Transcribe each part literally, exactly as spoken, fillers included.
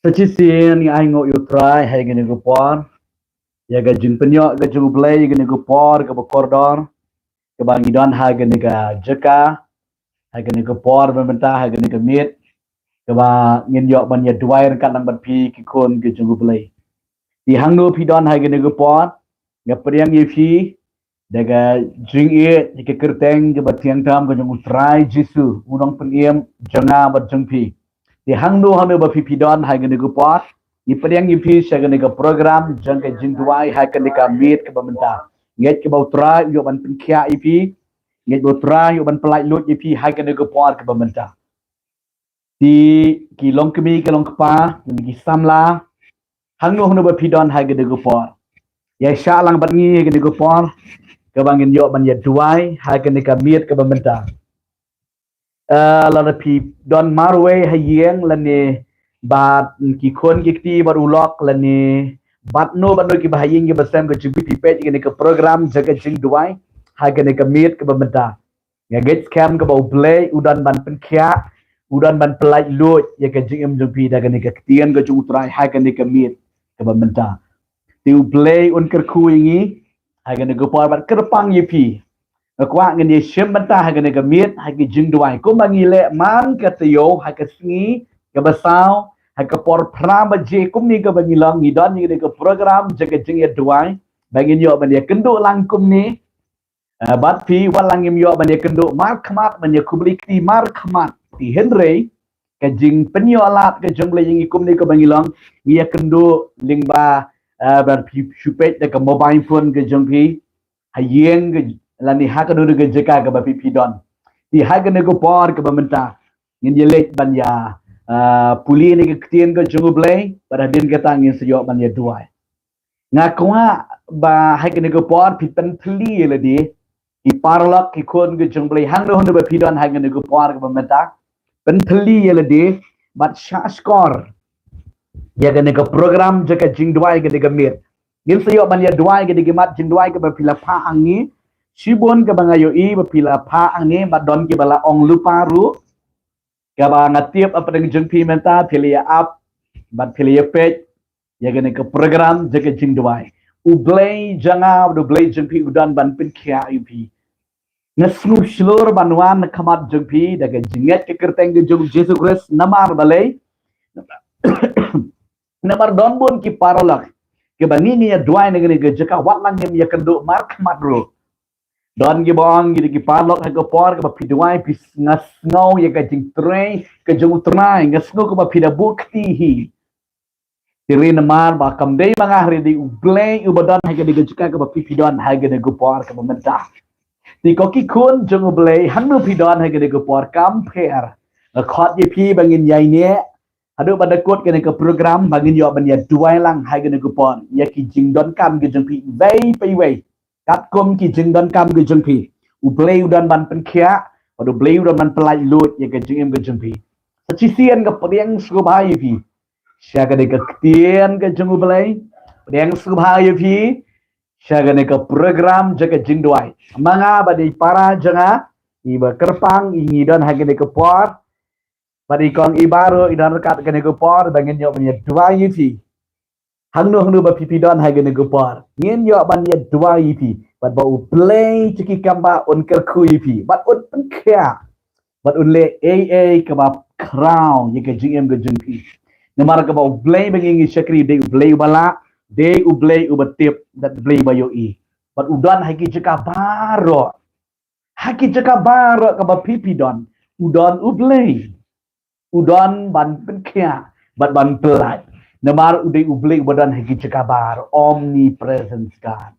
Sa shisien ngi ai nguh ïa u Trai ha kane ka por ïa ka jingpynïoh ka jong u Blei ïa kane ka por kaba kordor, kaba ngi don ha kane ka jaka, ha kane ka por ba mynta, ha kane ka miet, kaba ngin ïoh ban ïa duwai ryngkat lang bad phi ki khun ki jong u Blei. Te hangno phi don ha kane ka por, nga pdiang ïa phi da ka jingïeit ïa ka kyrteng kaba thiang tam ka jong u Trai Jisu, u nongpynim jong nga bad jong phi. Te hangno hangno ba phi phi don ha kane ka por, ngi pdiang ïa phi sha kane ka program jong ka jingduwai ha kane ka miet kaba mynta. Ngeit kaba u Trai u ïoh ban pynkhiah ïa phi, ngeit ba u Trai u ïoh ban pyllait luid ïa phi ha kane ka por kaba mynta. Te ki long kmie, ki long kpa, ki samla, hangno hangno ba phi don ha kane ka por, ïa shah lang bad ngi ha kane ka por, kaba ngin ïoh ban ïa duwai ha kane ka miet kaba mynta. Eh, lada phi don marwei ha ïing lane bad ki khun ki kti bad u lok lane bad no bad no kiba ha ïing kiba sem ka jingpeit ïa kane ka program jong ka jingduwai ha kane ka miet kaba mynta. Nga ngeit skhem kaba u Blei u don ban pynkhiah, u don ban pyllait luid ïa ka jingim jong phi da kane ka ktien ka jong u Trai ha kane ka miet kaba mynta. Te u Blei un kyrkhu ïa ngi ha kane ka por bad kyrpang ïa phi. Nga kwah ngin ïa shim bynta ha kane ka miet ha ka jingduwai kumba ngi leh man ka taïew ha ka sngi kaba saw, ha ka por phra baje kumne kaba ngi long ngi don ïa kane ka program jong ka jingïaduwai, ba ngin ïoh ban ïakynduh lang kumne. Eh, bad phi wat la ngim ïoh ban ïakynduh markhmat, ban ïakhublei kti markhmat, te hynrei ka jingpynïoh lad ka jong u Blei ïa ngi kumne kaba ngi long, ngi ïakynduh lyngba, eh, ban phi shu peit da ka mobile phone ka jong phi ha ïing ka, lane ha kano kano ka jaka kaba phi phi don. Te ha kane ka por kaba mynta ngin ïa leit ban ïa, eh, pule ïa ka ktien ka jong u Blei, bad hadien kata ngin sa ïoh ban ïaduwai. Nga kwah ba ha kane ka por phi pynthylli ïa lade, ki paralok, ki khun ki jong u Blei, hangno hangno ba phi don ha kane ka por kaba mynta, pynthylli ïa lade bad shah shkor ïa kane ka program jong ka jingduwai kane ka miet. Ngin sa ïoh ban ïaduwai kane ka mat jingduwai kaba phi la phah hangne. Shibun kaba nga ïohi ba phi la phah hangne bad don kiba la ong lypa ruh. Kaba nga tip ha pdeng jong phi mynta phi la ïa ap bad phi la ïa peit ïa kane ka program jong ka jingduwai. U Blei jong nga bad u Blei jong phi u don ban pynkhiah ïa phi. Nga sngewshlur ban wan ha khmat jong phi da ka jingngeit ka kyrteng ka jong u Jisu Khrist, namar balei? Namar don bun ki paralok kiba ngi ngi ïaduwai na kane ka jaka wat la ngim ïakynduh markhmat ruh. Don kiba ong, ngi dei ki paralok ha ka por kaba phi duwai phi s-, nga sngew ïa ka jingtrei ka jong u Trai, nga sngew kaba phi da buh kti hi. Te hynrei namar ba kam dei ma nga, hynrei dei u Blei uba don ha kane ka jaka kaba phi phi don ha kane ka por kaba mynta. Te ko ki khun jong u Blei, hangno phi don ha kane ka por, kam pher. Nga khot ïa phi ba ngin ïaineh haduh ba da kut kane ka program ba ngin ïoh ban ïaduwai lang ha kane ka por ïa ki jingdonkam ki jong phi iwei pa iwei. Katkum ki jingdonkam ki jong phi, u Blei u don ban pynkhiah bad u Blei u don ban pyllait luid ïa ka jingim ka jong phi. Sa shisien nga pdiang sngewbha ïa phi sha kane ka ktien ka jong u Blei, pdiang sngewbha ïa phi sha kane ka program jong ka jingduwai. Ma nga bad i para jong nga, iba kyrpang, i ngi don ha kane ka por, bad i kong i baroh i don ryngkat kane ka por ba ngin ïoh ban ïaduwai ïa phi. Hangno hangno ba phi phi don ha kane ka por, ngin ïoh ban ïaduwai ïa phi bad ba u Blei jong ki kam ba un kyrkhu ïa phi bad un pynkhiah bad un leh ei ei kaba khraw ïa ka jingim ka jong phi. Namar kaba u Blei ba ngi ngi shakri dei u Blei uba lah, dei u Blei uba tip, dei u Blei uba ïohi. Bad u don ha ki jaka baroh. Ha ki jaka baroh kaba phi phi don, u don u Blei. U don ban pynkhiah bad ban pyllait. Namar u dei u Blei uba don ha ki jaka baroh, omnipresence God.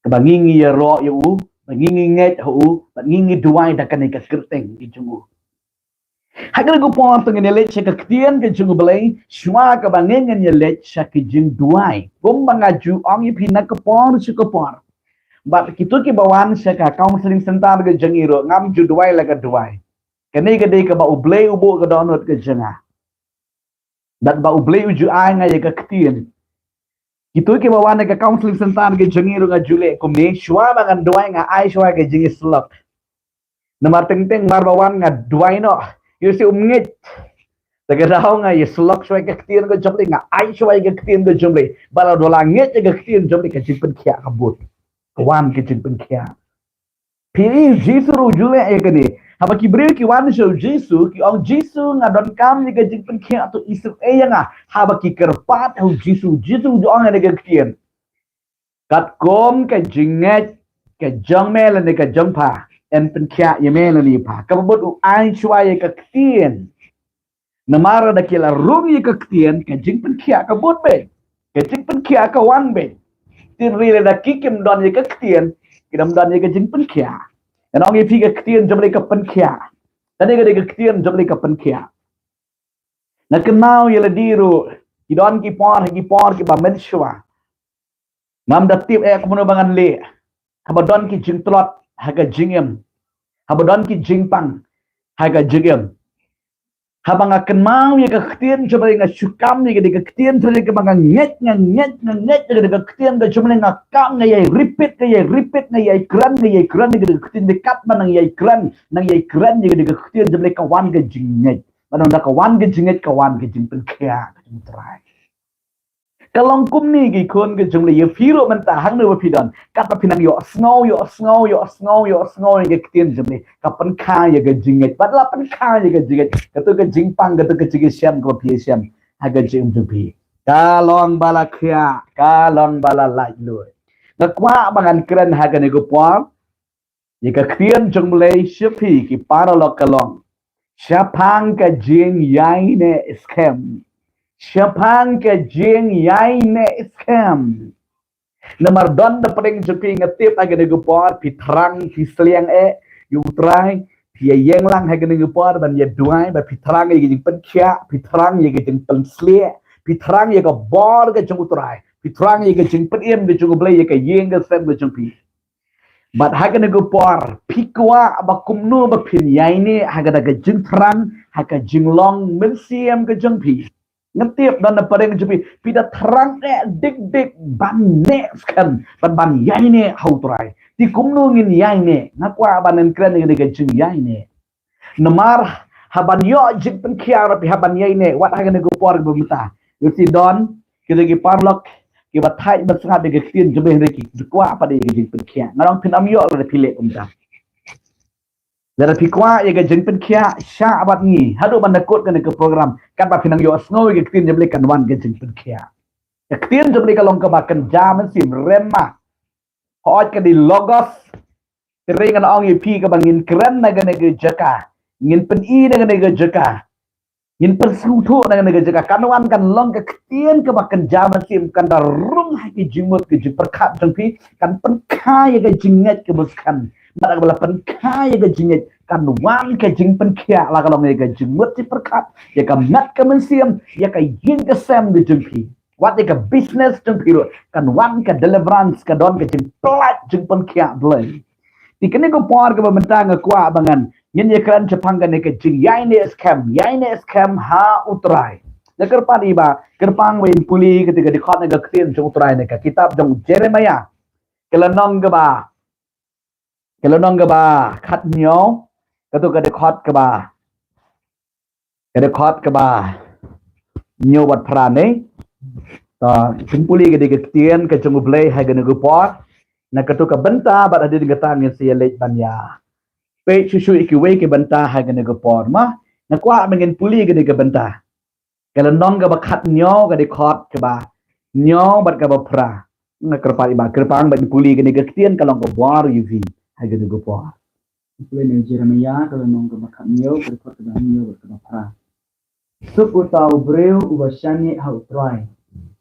Kaba ngi ngi ïaroh ïa u, ba ngi ngi ngeit ha u, ba ngi ngi duwai da kane ka kyrteng ka jong u. Ha kane ka por to ngin ïa leit sha ka ktien ka jong u Blei, shuwa kaba ngin ngin ïa leit sha ka jingduwai. Kumba nga ju ong ïa phi na ka por sha ka por. Bad kito kiba wan sha ka counseling center ka jong ngi ruh ngam ju duwai la ka duwai. Kane ka dei kaba u Blei u buh ka dohnud ka jong nga. Bad ba u Blei u ju ai nga ïa ka ktien. Kito kiba wan ha ka counseling center ka jong ngi ruh nga ju leh kumne, shuwa ba ngan duwai nga ai shuwa ka jingïasyllok. Namar teng teng mar ba wan nga duwai noh, ïa u shu um ngeit. Te ka daw nga ïa slok shuwa ïa ka ktien ka jong U Blei, nga ai shuwa ïa ka ktien ka jong U Blei. Ba la dei la ngeit ïa ka ktien jong U Blei, ka jingpynkhiah ka bud. Ka wan ka jingpynkhiah. Phi i Jisu ruh u ju leh ïa kane. Haba ki briew ki wan sha u Jisu, ki ong, Jisu, nga donkam ïa ka jingpynkhiah, to isynei ïa nga. Haba ki kyrpad ha u Jisu, Jisu u ju ong ïa ka ktien. Katkum ka jingngeit ka jong me lane ka jong pha, yn pynkhiah ïa me lane ïa pha. Kaba mut u ai shuwa ïa ka ktien. Namar lada ki la rung ïa ka ktien, ka jingpynkhiah ka bud beit. Ka jingpynkhiah ka wan beit. Hynrei lada ki kim don ïa ka ktien, kim don ïa ka jingpynkhiah. Ngan ong ïa phi, ka ktien jong U Blei ka pynkhiah. Kane ka dei ka ktien jong U Blei ka pynkhiah. Nga kynmaw ïa lade ruh, ki don ki por, ki por kiba mynshuwa. Ngam da tip eh kumno ba ngan leh. Haba don ki jingtlot ha ka jingim. Haba don ki jingpang ha ka jingim. Haba nga kynmaw ïa ka ktien jong U Blei, nga shu kam ïa ka ktien jong U Blei, kaba nga ngeit, nga ngeit, nga ngeit ïa ka ktien jong U Blei, nga kam, nga ïai repeat, nga ïai repeat, nga ïai kren, nga ïai kren ïa ka ktien, katba nang ïai kren, nang ïai kren ïa ka ktien jong U Blei, ka wan ka jingngeit. Ba nang da ka wan ka jingngeit, ka wan ka jingpynkhiah ka jong U Trai. Ka long kumne, ki khun ka jong U Blei, ïa phi ruh mynta hangne ba phi don. Katba phi nang ïohsngew, ïohsngew, ïohsngew, ïohsngew ïa ka ktien jong U Blei, ka pynkha ïa ka jingngeit. Bad la pynkha ïa ka jingngeit, kato ka jingpang, kato ka jingïashem kaba phi ïashem ha ka jingim jong phi, ka long ba la khiah, ka long ba la laitluid. Nga kwah ba ngan kren ha kane ka por ïa ka ktien jong U Blei sha phi ki paralok, ka long, shaphang ka jingïaineh skhem. Shaphang ka jingïaineh skhem. Namar don na pdeng jong phi, nga tip ha kane ka por phi thrang, phi sliang eh ïa U Trai, phi ïeng lang ha kane ka por ban ïaduwai, ba phi thrang ïa ka jingpynkhiah, phi thrang ïa ka jingpynsliah, phi thrang ïa ka bor ka jong U Trai, phi thrang ïa ka jingpynim ka jong U Blei ïa ka ïing ka sem ka jong phi. Bad ha kane ka por phi kwah ba kumno ba phin ïaineh ha kata ka jingthrang, ha ka jinglong mynsiem ka jong phi. Nga tip don na pdeng jong phi, phi da thrang eh dik dik ban neh skhem, ban, ban ïaineh ha U Trai. Te kumno ngin ïaineh? Nga kwah ban kren ïa ka jingïaineh. Namar haban ïoh jingpynkhiah ruh phi, haban ïaineh, wat ha kane ka por ba mynta. Ïa ki don kita ki paralok kiba thait ba sngap ïa ka ktien jong U Blei, hynrei ki kwah pat ïa ka jingpynkhiah. Nga ong phin ym ïoh lada phi leh kumta. Lada phi kwah ïa ka jingpynkhiah, shah bad ngi haduh ban da kut kane ka program. Katba phi nang ïohsngew ïa ka ktien jong U Blei, kan wan ka jingpynkhiah. Ka ktien jong U Blei ka long kaba kynja mynsiem, rhema. Hooid, ka dei logos. Hynrei ngan ong ïa phi, kaba ngin kren na kane ka jaka, ngin pyni na kane ka jaka, ngin pynsngewthuh na kane ka jaka, kan wan kan long ka ktien kaba kynja mynsiem, kan da rung ha ki jingmut ki jingpyrkhat jong phi, kan pynkha ïa ka jingngeit kaba skhem. Bad haba la pynkha ïa ka jingngeit, kan wan ka jingpynkhiah, la ka long ïa ka jingmut jingpyrkhat, ïa ka met ka mynsiem, ïa ka ïing ka sem ka jong phi. Wat ïa ka business jong phi ruh, kan wan ka deliverance, ka don ka jingpyllait jingpynkhiah Blei. Te kane ka por kaba mynta nga kwah ba ngan, ngin ïa kren shaphang kane ka jingïaineh skhem, ïaineh skhem ha U Trai. Nga kyrpad ïa phi ba, kyrpang ba yn pule kata ka dkhot na ka ktien jong U Trai na ka kitab jong u Jeremiah, ka lynnong kaba, ka lynnong kaba khathynñiew, kato ka dkhot kaba, ka dkhot kaba hynñiew bad phra ne. To, phin pule ka dei ka ktien ka jong U Blei ha kane ka por. Na kato ka bynta bad hadien kata ngin sa ïa leit ban ïa peit shuh shuh ïa kiwei ki bynta ha kane ka por, ma nga kwah ba ngin pule ka dei ka bynta. Ka lynnong kaba khathynñiew, ka dkhot kaba hynñiew bad kaba phra. Nga kyrpad ïa phi ba, kyrpang ba ngin pule kane ka ktien, ka long ka bor ïa phi ha kane ka por. Pule na Jeremiah, ka lynnong kaba khathynñiew, ka dkhot kaba hynñiew bad kaba phra. Suk uta u briew uba shaniah ha U Trai,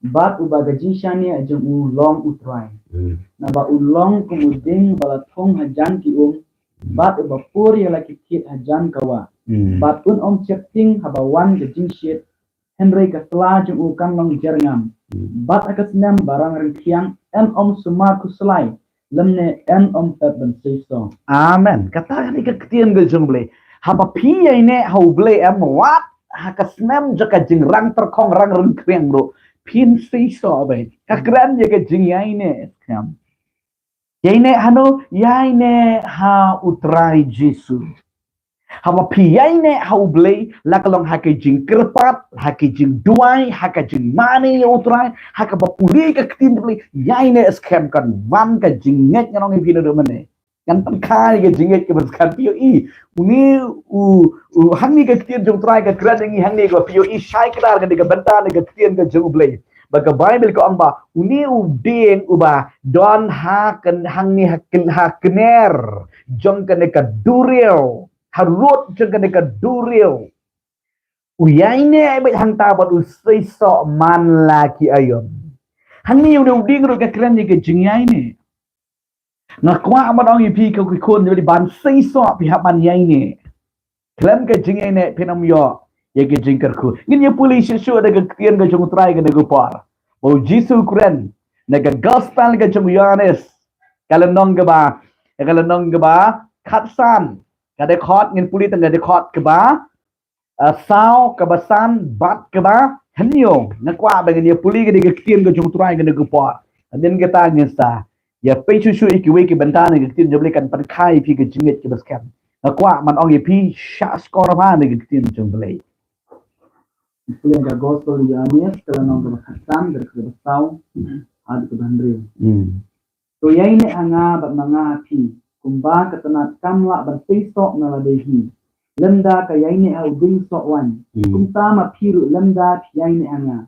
bad uba ka jingshaniah jong u long U Trai. Hmm. Naba u long kum u dieng ba la thung hajan ki um, bad uba pur ïa la ki thied hajan ka wah. Hmm. Bad un ym sheptieng haba wan ka jingshit, hynrei ka sla jong u kan long jyrngam. Hmm. Bad ha ka snem ba rang ryngkhiang yn ym sumar khuslai, lymne yn ym pep ban seisoh. Amen. Kata ka dei ka ktien ka jong U Blei. Haba phi ïaineh ha U Blei, em, wat ha ka snem jong ka jingrang tyrkhong rang ryngkhiang ruh, phin seisoh beit. Ka kren ïa ka jingïaineh skhem. Ïaineh hano? Ïaineh ha U Trai Jisu. Haba phi ïaineh ha U Blei, la ka long ha ka jingkyrpad, ha ka jingduwai, ha ka jingmane ïa U Trai, ha kaba pule ka ktien U Blei, ïaineh skhem kan wan ka jingngeit, ngan ong ïa phi naduh mynne. Ngan pynkha ïa ka jingngeit kaba skhem, phi ïohi. Une u, u, hangne ka ktien jong U Trai ka kren ïa ngi hangne kaba phi ïohi shai kdar kane ka bynta ne ka ktien ka jong U Blei. Ba ka Baibl ka ong ba une u dieng uba don ha kan, hangne ha kan, ha kner jong kane ka duriaw, harud jong kane ka duriaw, u ïaineh beit hangta bad u seisoh man la ki aïom. Hangne une u dieng ruh ka kren ïa ka jingïaineh. Nga kwah ban ong ïa phi ko ki khun, ban seisoh phi hap ban ïaineh. Khlem ka jingïaineh phin ym ïoh ïa ka jingkyrkhu. Ngin ïa pule shuh shuh da ka ktien ka jong U Trai kane ka por. Ba U Jisu u kren na ka gospel ka jong u Ïoannis, ka lynnong kaba, ka lynnong kaba khatsan, ka dkhot, ngin pule tang ka dkhot kaba, ah, saw, kaba san bad kaba hynñiew. Nga kwah ba ngin ïa pule kane ka ktien ka jong U Trai kane ka por. Hadien kata ngin sa ïa peit shuh shuh ïa kiwei ki bynta ne ka ktien jong U Blei kan pynkha ïa phi ka jingngeit kaba skhem. Nga kwah ban ong ïa phi, shah shkor bha ne ka ktien jong U Blei. Pule ka gospel u Ïoannis, ka lynnong kaba khatsan, dkhot kaba saw haduh kaba hynriew. Hmm. To ïaineh ha nga bad ma nga ha phi, kumba ka tnat kam lah ban seisoh na lade hi lymda ka ïaineh ha u dieng soh waiñ. Hmm. Kumta ma phi ruh lymda phi ïaineh ha nga.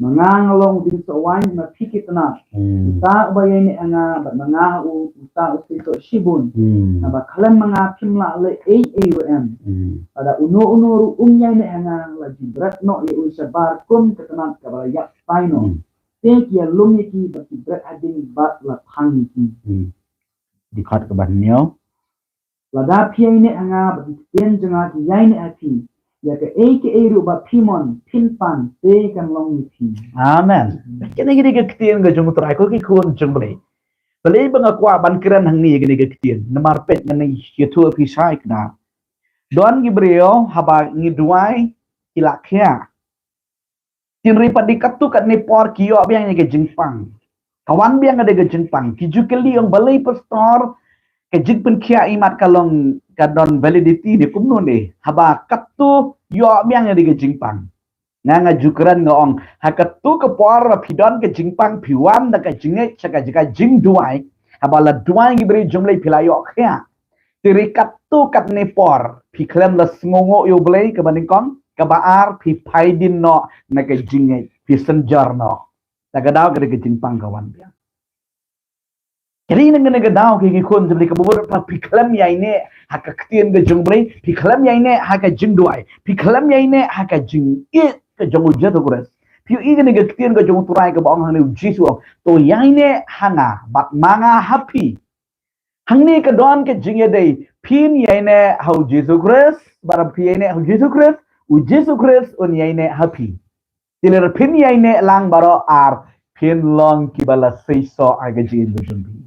Ma nga nga long u dieng soh waiñ, ma phi ki tnat. Hmm. Uta uba ïaineh ha nga bad ma nga ha u, uta u seisoh shibun. Hmm. Naba khlem ma nga phim lah leh ei ei ruh em. Hmm. Lada uno uno ruh um ïaineh ha nga, la ju bret noh ïa u shabar kum ka tnat kaba la ïap tai noh. Hmm. Te ki ïalum ïa ki bad ki bret hadien bad la phang ïa ki. Hmm. Dkhot kaba hynñiew. Lada phi ïaineh ha nga bad ki ktien jong nga ki ïaineh ha phi, ïa kaei kaei ruh ba phi mon phin pan, te kan long ïa phi. Amen. Kane ka dei ka ktien ka jong U Trai ko ki khun jong U Blei. Balei ba nga kwah ban kren hangne kane ka ktien? Namar peit, ngan ïathuh ïa phi shai kdar. Don ki briew haba ngi duwai ki la khiah. Hynrei pat dei katto katne por ki ïoh biang ïa ka jingpang. Ka wan biang ka dei ka jingpang. Ki ju kylli, ong, balei pastor, ka jingpynkhiah imat ka long ka don validity ne kumno ne? Haba katto ïoh biang ïa dei ka jingpang. Nga, nga ju kren, nga ong, ha katto ka por ba phi don ka jingpang, phi wan da ka jingngeit sha ka jaka jingduwai. Haba la duwai ki briew jong U Blei phi la ïoh khiah. Te hynrei katto katne por phi khlem la sngewnguh ïa U Blei, kaba nyngkong, kaba ar, phi phai dien noh na ka jingngeit, phi synjor noh. Ta ka daw ka dei ka jingpang ka wan biang. Ka dei na kane ka daw ki, ki khun jong U Blei, kaba mut ba phi khlem ïaineh ha ka ktien ka jong U Blei, phi khlem ïaineh ha ka jingduwai, phi khlem ïaineh ha ka jingïeit ka jong U Jisu Khrist. Phi ïohi kane ka ktien ka jong U Trai kaba ong hangne, U Jisu ong, to ïaineh ha nga bad ma nga ha phi. Hangne ka don ka jingïadei, phin ïaineh ha U Jisu Khrist, bad phi ïaineh ha U Jisu Khrist, U Jisu Khrist un ïaineh ha phi. Te lada phin ïaineh lang baroh ar, phin long kiba la seisoh ha ka jingim ka jong phi.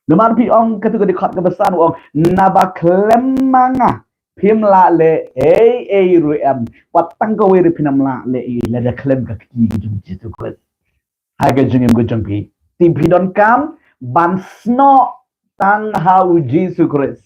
Namar phi, ong katto ka dkhot kaba san, ong, naba khlem ma nga phim lah leh ei ei ruh em. Wat tang kawei ruh phin ym lah leh ei ei lada khlem ka kti ka jong U Jisu Khrist ha ka jingim ka jong phi. Te phi donkam ban snoh tang ha U Jisu Khrist,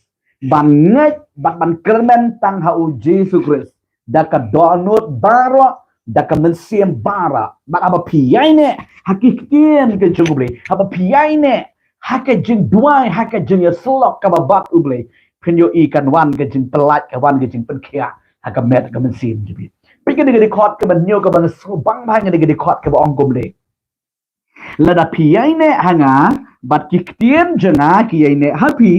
ban ngeit bad ban kyrmen tang ha U Jisu Khrist da ka dohnud baroh, da ka mynsiem baroh. Bad haba phi ïaineh ha ki ktien ka jong U Blei, haba phi ïaineh ha ka jingduwai, ha ka jingïasyllok kaba bad U Blei, phin ïohi kan wan ka jingpyllait, kan wan ka jingpynkhiah ha ka met ka mynsiem jong phi. Peit kane ka dkhot kaba hynñiew kaba nga sngewbang bha, kane ka dkhot kaba ong kumne. Lada phi ïaineh ha nga bad ki ktien jong nga ki ïaineh ha phi,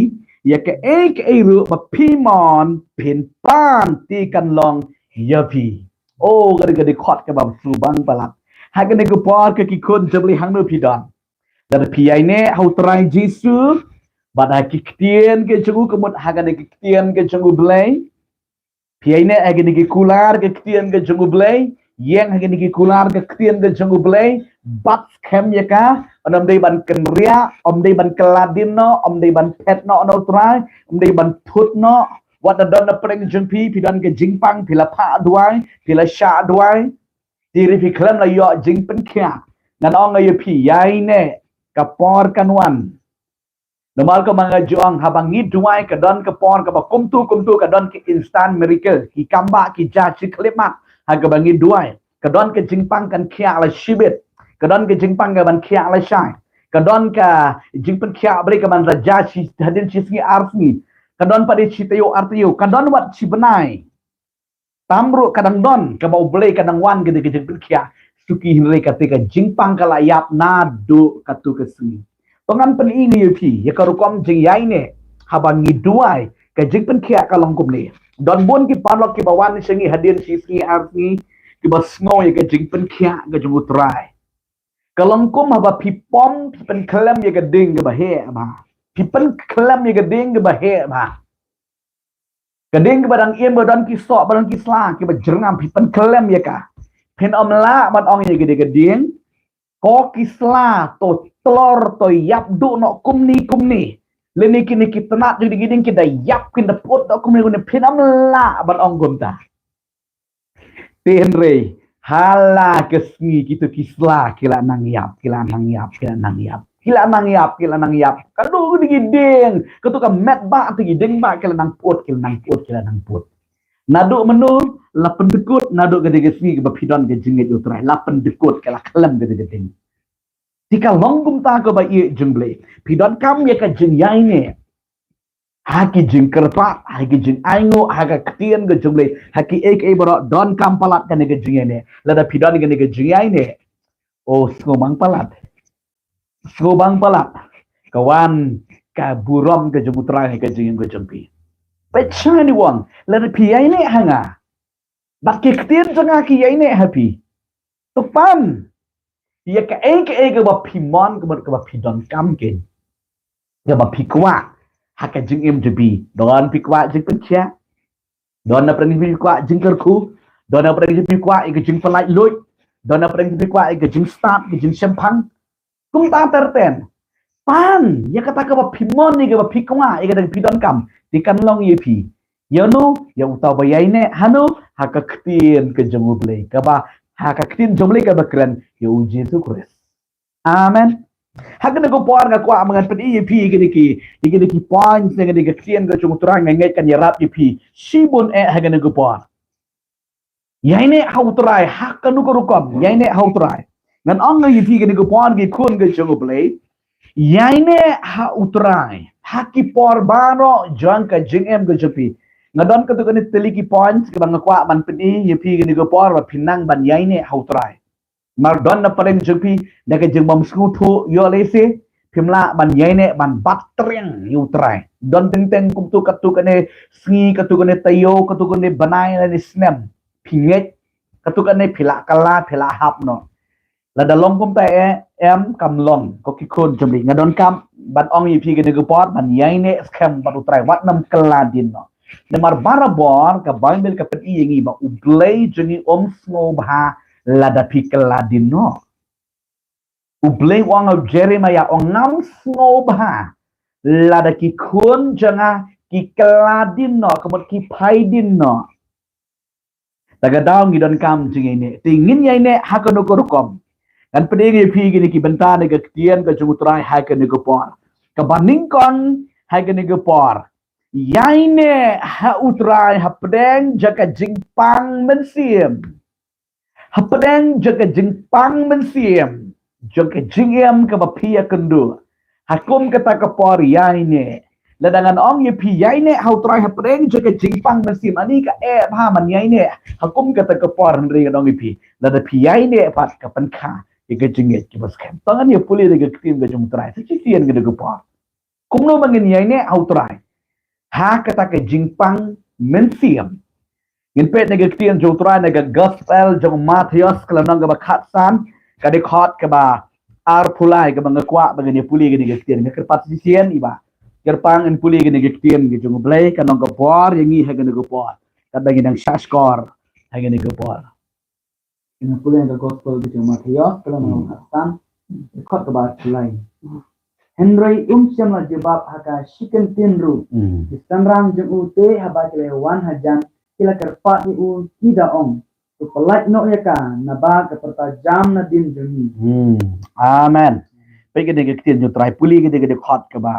ïa kaei kaei ruh ba phi mon phin pan, te kan long ïa phi. Oh, ka dei ka dkhot kaba sngewbang palat. Ha kane ka por ko ki khun jong U Blei, hangno phi don, lada phi ïaineh ha U Trai Jisu bad ha ki ktien ki jong u, ka mut ha kane ki ktien ki jong U Blei, phi ïaineh ha kine ki kular ki ktien ki jong U Blei, ïeng ha kine ki kular ki ktien ki jong U Blei, bat skhem ïa ka, ym dei ban kynriah, ym dei ban kylla dien noh, ym dei ban phet noh na U Trai, ym dei ban thut noh. Wat la don na pdeng jong phi, phi don ka jingpang, phi la phah duwai, phi la shah duwai, te hynrei phi khlem la ïoh jingpynkhiah, ngan ong ïa phi, ïaineh, ka por kan wan. Namar ka ma nga ju ong, haba ngi duwai ka don ka por kaba kumtu kumtu ka don ka instant miracle, ki kambah ki jia shi khyllipmat ha kaba ngi duwai. Ka don ka jingpang kan khiah la shibit, ka don ka jingpang ka ban khiah la shai, ka don ka jingpynkhiah briew ka ban da jia shi hadien shi sngi ar sngi, ka don pat de shi taïew ar taïew, ka don wat shi bnai. Tam ruh ka dang don, kaba U Blei ka dang wan ka dei ka jingpynkhiah suki, hynrei kata ka jingpang ka la ïap naduh katu ka sngi. To ngan pyni ïa phi ïa ka rukom jingïaineh haba ngi duwai, ka jingpynkhiah ka long kumne. Don bun ki paralok kiba wan sha ngi hadien shi sngi ar sngi, kiba sngew ïa ka jingpynkhiah ka jong U Trai. Ka long kum haba phi pom, phi pynkhlem ïa ka dieng kaba heh bha. Phi pynkhlem ïa ka dieng kaba heh bha. Ka dieng kaba dang im, ba don ki soh, ba don ki sla kiba jyrngam, phi pynkhlem ïa ka. Phin ym lah ban ong ïa ka dei ka dieng, ko ki sla to tlor, to ïap duh noh kumne kumne. Lane kine ki tnat jong kine ki dieng ki da ïap, ki da put noh kumne kumne, phin ym lah ban ong kumta. Te hynrei ha la ka sngi kito ki sla ki la nang ïap, ki la nang ïap, ki la nang ïap, ki la nang ïap, ki la nang ïap. Katu ka dei ki dieng, katu ka met bah, katu ki dieng bah ki la nang put, ki la nang put, ki la nang put. Naduh mynno? La pyndykut naduh ka dei ka sngi kaba phi don ka jingngeit ïa U Trai, la pyndykut, ka la khlem ka dei ka dieng. Te ka long kumta kaba ïeit jong U Blei. Phi donkam ïa ka jingïaineh ha ki jingkyrpad, ha ki jingainguh, ha ka ktien ka jong U Blei, ha kiei kiei baroh, donkam palat kane ka jingïaineh. Lada phi don kane ka jingïaineh, o, sngewbang palat. Sngewbang palat. Ka wan ka burom ka jong U Trai ha ka jingim ka jong phi. Peit shane, u ong, lada phi ïaineh ha nga, bad ki ktien jong nga ki ïaineh ha phi, to pan ïa kaei kaei kaba phi mon, kaba, kaba phi donkam, kaba phi kwah ha ka jingim jong phi. Don phi kwah jingpynkhiah, don na pdeng jong phi kwah jingkyrkhu, don na pdeng jong phi kwah ïa ka jingpyllait luid, don na pdeng jong phi kwah ïa ka jingstad, ka jingshemphang. Kumta ter ten, pan ïa kata kaba phi mon, ïa kaba phi kwah, ïa kata kaba phi donkam. Te kan long ïa phi. Ïa uno? Ïa uta uba ïaineh. Hano? Ha ka ktien ka jong U Blei, kaba, ha ka ktien jong U Blei kaba kren, ïa U Jisu Khrist. Amen. Ha kane ka por nga kwah ba ngan pyni ïa phi ïa kine ki, ïa kine ki points, ïa kine ki ktien ka jong U Trai, nga ngeit kan ïarap ïa phi shibun eh ha kane ka por. Ïaineh ha U Trai ha kano ka rukom? Ïaineh ha U Trai. Ngan ong ïa phi kane ka por, ki khun ka jong U Blei, ïaineh ha U Trai ha ki por baroh jong ka jingim ka jong phi. Nga don katu kane tylli ki points kaba nga kwah ban pyni ïa phi kane ka por, ba phin nang ban ïaineh ha U Trai. Namar don na pdeng jong phi da ka jingbym sngewthuh ïoh lehse, phim lah ban ïaineh ban bat triang ïa U Trai. Don teng teng kumto, katu kane sngi, katu kane taïew, katu kane bnai lane snem, phi ngeit, katu kane phi lah kylla, phi lah hap noh. Lada long kumta eh, em, kam long, ko ki khun jong U Blei. Nga donkam ban ong ïa phi kane ka por ban ïaineh skhem bad U Trai, wat nym kylla dien noh. Namar barabor ka Baibl ka pyni ïa ngi ba U Blei jong ngi um sngewbha lada phi kylla dien noh. U Blei u ong ha u Jeremaïah, u ong, ngam sngewbha lada ki khun jong nga ki kylla dien noh, ka mut ki phai dien noh. Ta ka daw ngi donkam jingïaineh. Te ngin ïaineh ha kano ka rukom? Ngan pyni ïa phi kine ki bynta na ka ktien ka jong U Trai ha kane ka por. Kaba nyngkong ha kane ka por, ïaineh ha U Trai hapdeng jong ka jingpang mynsiem. Hapdeng jong ka jingpang mynsiem jong ka jingim kaba phi ïakynduh. Ha kum kata ka por ïaineh. Lada ngan ong ïa phi ïaineh ha U Trai hapdeng jong ka jingpang mynsiem, ani ka eh bha ban ïaineh ha kum kata ka por, hynrei ngan ong ïa phi, lada phi ïaineh pat ka pynkha ïa ka jingngeit kaba skhem. To ngan ïa pule da ka ktien ka jong U Trai sa shisien kane ka por. Kumno ba ngin ïaineh ha U Trai ha kata ka jingpang mynsiem? Ngin peit na ka ktien jong U Trai na ka Gospel jong u Mathaios, ka lynnong kaba khatsan, ka dkhot kaba arphew lai, kaba nga kwah ba ngin ïa pule kane ka ktien. Nga kyrpad shisien, i Bah, kyrpang ngin pule kane ka ktien ka jong U Blei, kan long ka bor ïa ngi ha kane ka por, katba ngi dang shahshkor ha kane ka por. Nga pule na ka Gospel ka jong u Mathaios, ka lynnong kaba khatsan, dkhot kaba arphew lai. Hynrei um shym la jubab ha ka shi kyntien ruh. Hmm. Ki synran jong u te haba ki la wan hajan, ki la kyrpad ïa u, ki da ong, to pyllait noh ïa ka, naba ka pyrta jam nadien jong ngi. Hmm. Amen. Peit kane ka ktien jong U Trai, pule kane ka dkhot kaba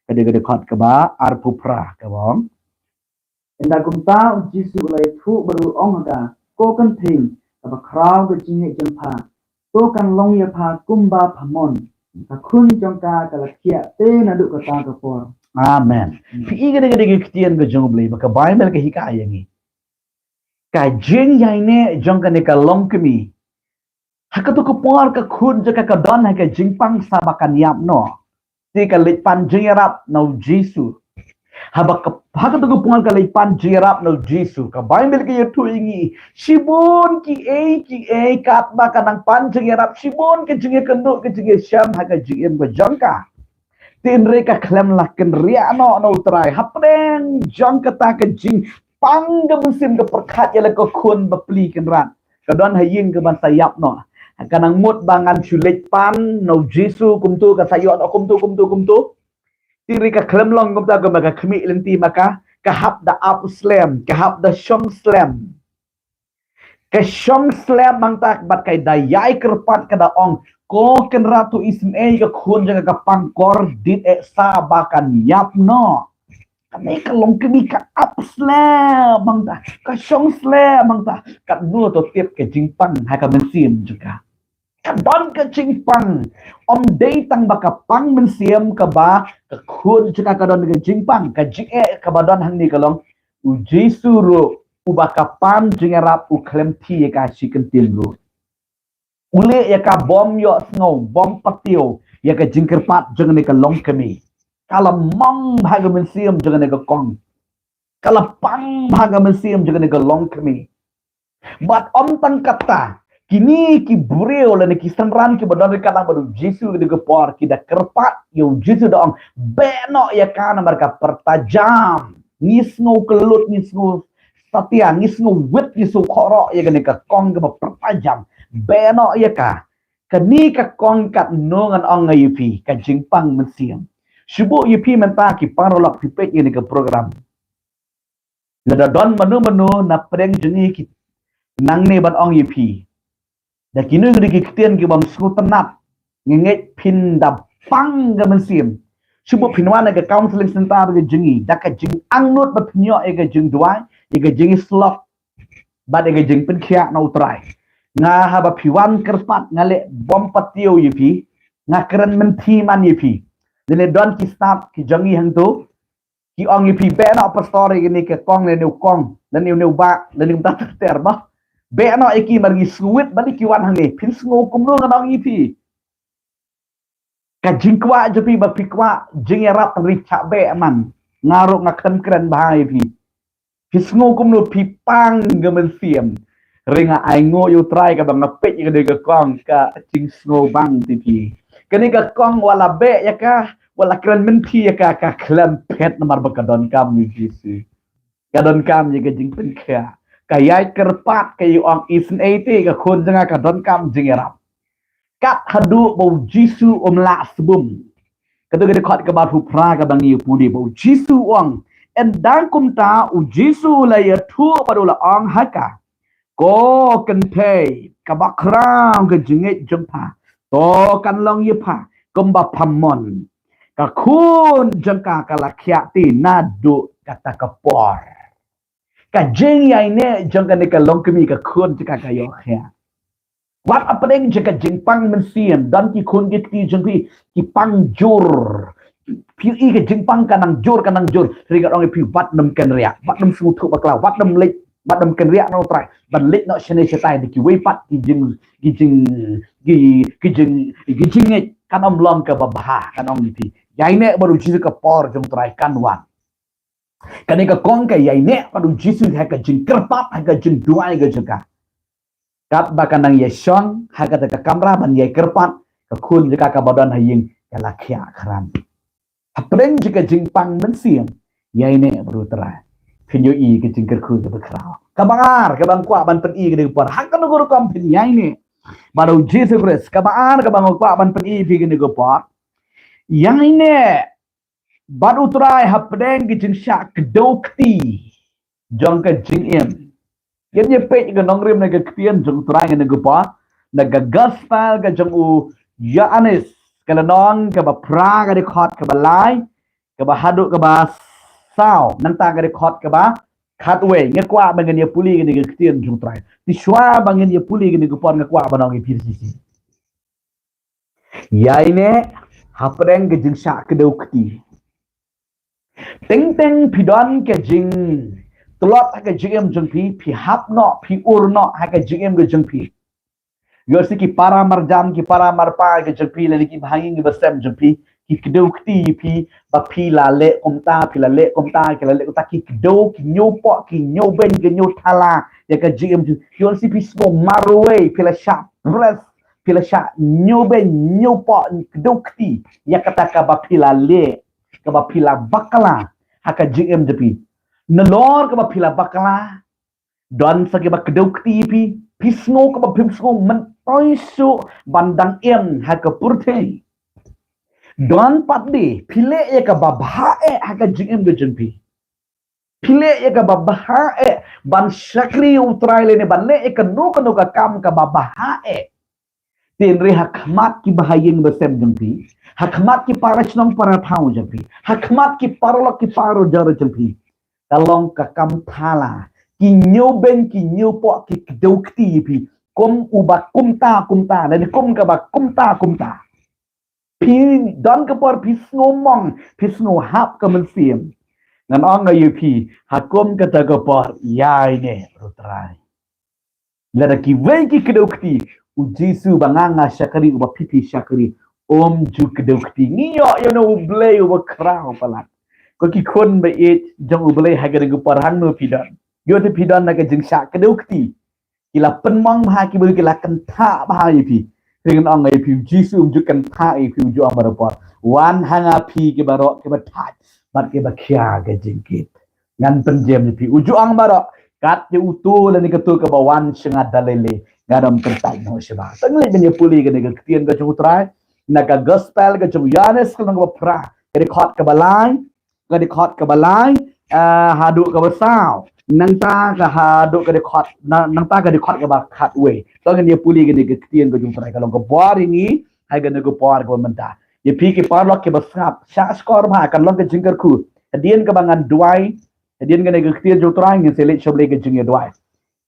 Ka dei ka dkhot kaba arphew phra kaba ong. Ynda kumta u Jisu u la ïathuh bad u la ong ha ka, ko kynthei, kaba khraw ka jingngeit jong pha. To kan long ïa pha kumba pha mon. Ka khun jong ka ka la khiah te naduh kata ka por. Amen. Phi i ka dei ka dei ka ktien ka jong u Blei ba ka Baibl ka hikai ïa ngi. Ka jingïaineh jong kane ka longkmie. Ha kato ka por ka khun jong ka ka don ha ka jingpang sa ba kan ïap noh. Te ka leit pan jingïarap na u Jisu. Haba ka, ha kato ka por ka leit pan jingïarap na u Jisu. Ka Baibl ka ïathuh ïa ngi. Shibun kiei kiei katba ka nang pan jingïarap. Shibun ka jingïakynduh ka jingïashem ha ka jingim ka jong ka. Te hynrei ka khlem lah kynriah noh na u Trai. Hapdeng jong kata ka jingpang ka mynsiem ka pyrkhat ïa la ka khun bapli kynrad. Ka don ha ïing ka ban sa ïap noh. Ka nang mut ba ngan shu leit pan na u Jisu kumto, ka sa ïoh noh kumto, kumto, kumto. Te hynrei ka khlem long kumta, kumba ka khmih lynti ma ka, ka hap da ap slem, ka hap da shong slem. Ka shong slem hangta bad ka da ïai kyrpad, ka da ong, ko Kynrad, to isynei ka khun jong ka, ka pang kordit eh sa ba kan ïap noh. Kane ka longkmie ka ap slem hangta, ka shong slem hangta. Katno to tip ka jingpang ha ka mynsiem jong ka. Ka don ka jingpang. Ym dei tang ba ka pang mynsiem kaba ka khun jong ka ka don ka jingpang, ka jingeh kaba don hangne ka long, u Jisu ruh uba ka pan jingïarap u khlem thiah ïa ka shi kyntien ruh. U leh ïa ka bym ïohsngew, bym patiew ïa ka jingkyrpad jong kane ka longkmie. Ka la mang bha ka mynsiem jong kane ka kong. Ka la pang bha ka mynsiem jong kane ka longkmie. Bad ym tang kata, kine ki briew lane ki synran kiba don ryngkat lang bad u Jisu ha kane ka por, ki da kyrpad ïa u Jisu, da ong, beh noh ïa ka namar ka pyrta jam. Ngi sngew kyllut, ngi sngew satia, ngi sngew wit, ngi sngew koroh ïa kane ka kong kaba pyrta jam. Beh noh ïa ka. Kane ka kong, katno ngan ong ïa phi, ka jingpang mynsiem. Shu buh ïa phi mynta ki paralok, phi peit ïa kane ka program. Lada don mano mano na pdeng jong ngi ki nangne ban ong ïa phi, da kino kino ki ktien ki bym sngewtynnat, nga ngeit phin da pang ka mynsiem. Shu buh phin wan ha ka counseling center ka jong ngi, da ka jingangnud ba phin ïoh ïa ka jingduwai, ïa ka jingïasyllok bad ïa ka jingpynkhiah na u Trai. Nga, haba phi wan kyrpad, nga leh bym patiew ïa phi, nga kren mynthi man ïa phi. Lane don ki stad ki jong ngi hangto, ki ong ïa phi, beh noh pastor ïa kane ka kong lane u kong, lane une u bah, lane kumta ter ter bah. Beh noh ïa ki, mar ngi sngewwit ba ki wan hangne, phin sngew kumno ngan ong ïa phi. Ka jingkwah jong phi ba phi kwah jingïarap, hynrei chah beh man. Nga ruh nga kren kren bha ïa phi. Phi sngew kumno, phi pang ka mynsiem. Hynrei nga ainguh ïa u Trai kaba nga peit ïa kane ka kong, ka jingsngewbang te phi. Kane ka kong wat la beh ïa ka, wat la kren mynthi ïa ka, ka khlem phet namar ba ka donkam ïa u Jisu. Ka donkam ïa ka jingpynkhiah. Ka ïai kyrpad, ka ïai ong, isynei te ka khun jong nga ka donkam jingïarap. Kat haduh ba u Jisu um lah sbun. Kato ka dei ka dkhot kaba arphew phra kaba ngi ïa pule, ba u Jisu u ong. Ynda kumta u Jisu u la ïathuh bad u la ong ha ka, ko kynthei, kaba khraw ka jingngeit jong pha. To kan long ïa pha kumba pha mon. Ka khun jong ka ka la khiah te naduh kata ka por. Ka jingïaineh jong kane ka longkmie, ka khun jong ka ka ïoh khiah. Wat hapdeng jong ka jingpang mynsiem, don ki khun ki kti jong phi ki pang jur. Phi i ka jingpang ka nang jur, ka nang jur. Hynrei ngan ong ïa phi, wat nym kynriah, wat nym sngewthuh bakla, wat nym leit, wat nym kynriah na u Trai ban leit noh shane shatai da kiwei pat ki jing, ki jing, ki, ki jing, ki jingngeit. Kan ym long kaba bha, ngan ong ïa phi. Ïaineh bad u Jisu, ka por jong u Trai kan wan. Kane ka kong ka ïaineh bad u Jisu ha ka jingkyrpad, ha ka jingduwai ka jong ka. Katba ka nang ïashong ha kata ka kamra ban ïai kyrpad, ka khun jong ka kaba don ha ïing ka la khiah khram. Hapdeng jong ka jingpang mynsiem, ïaineh bad u Trai. Phin ïohi ka jingkyrkhu kaba khraw. Kaba ar, kaba nga kwah ban pyni ha kane ka por, ha kano ka rukom phin ïaineh bad u Jisu Khrist. Kaba ar, kaba nga kwah ban pyni ha kane ka por, ïaineh bad u Trai hapdeng ka jingshah kdew kti jong ka jingim. Ngin ïa peit ka nongrim na ka ktien jong u Trai ha kane ka por, na ka gospel ka jong u Ïoannis, ka lynnong kaba phra, ka dkhot kaba lai. kaba haduh kaba saw, nangta ka dkhot kaba khatwei. Nga kwah ba ngin ïa pule kane ka ktien jong U Trai. Te shuwa ba ngin ïa pule kane ka por nga kwah ban ong ïa phi shisha. Ïa ine, hapdeng ka jingshah kdew kti. Teng teng phi don ka jingtlot ha ka jingim jong phi, phi hap noh, phi ur noh ha ka jingim ka jong phi. Ïoh shi ki para marjan, ki para marpa ka jong phi, lane ki bahangin ki basem jong phi, ki kdew kti ïa phi, ba phi la leh kumta, phi la leh kumta, ki la leh kumta, ki kdew, ki ñiewpoh, ki ñiewbeiñ, ki ñiewthala ïa ka jingim jong phi. Ïoh shi phi sngew marwei, phi la shah press, phi la shah ñiewbeiñ, ñiewpoh, kdew kti ïa kata kaba phi la leh, kaba phi la bakla ha ka jingim jong phi. Nalor kaba phi la bakla, don sa kiba kdew kti ïa phi, phi sngew kaba phim sngew myntoi shuh ban dang im ha ka pyrthei. Don pat de phi leh ïa kaba bha eh ha ka jingim ka jong phi. Phi leh ïa kaba bha eh ban shakri ïa U Trai lane ban leh ïa kano kano ka kam kaba bha eh. Te hynrei ha khmat ki bahaïing basem jong phi, ha khmat ki para shnong para thaw jong phi, ha khmat ki paralok ki parajor jong phi, ka long ka kam thala. Ki ñiewbeiñ, ki ñiewpoh, ki kdew kti ïa phi kum uba kumta kumta, lane kum kaba kumta kumta. Phi don ka por phi sngew mong, phi sngew hap ka mynsiem. Ngan ong ïa phi, ha kum kata ka por, ïa ine ruh U Trai. Lada kiwei ki kdew kti, U Jisu ba nga nga shakri, uba phi phi shakri, um ju kdew kti. Ngi ïoh ïa uno U Blei uba khraw palat. Ko ki khun ba ïeit jong U Blei, ha kane ka por hangno phi don? Ïoh te phi don na ka jingshah kdew kti. Ki la pynmong bha ki briew, ki la kynthah bha ïa phi. Te ngan ong ïa phi, U Jisu um ju kynthah ïa phi, u ju ong baroh por, wan ha nga phi ki baroh kiba thait bad kiba khia ka jingkit. Ngan pynjem ïa phi, u ju ong baroh, kat ïa uto lane kato kaba wan sha nga da lei lei, ngan ym kyntait noh shuh ba. Tang lei ban ïa pule kane ka ktien ka jong U Trai na ka gospel ka jong u Ïoannis ka lynnong kaba phra, ka dkhot kaba lai, ka dkhot kaba lai, ah, haduh kaba saw. Nangta ka haduh ka dkhot, na-, nangta ka dkhot kaba khatwei. To ngin ïa pule kane ka ktien ka jong U Trai, ka long ka bor ïa ngi ha kane ka por kaba mynta. Ïa phi ki paralok kiba sngap, shah shkor bha, kan long ka jingkyrkhu. Hadien kaba ngan duwai, hadien kane ka ktien jong U Trai, ngin sa leit sha U Blei ka jingïaduwai.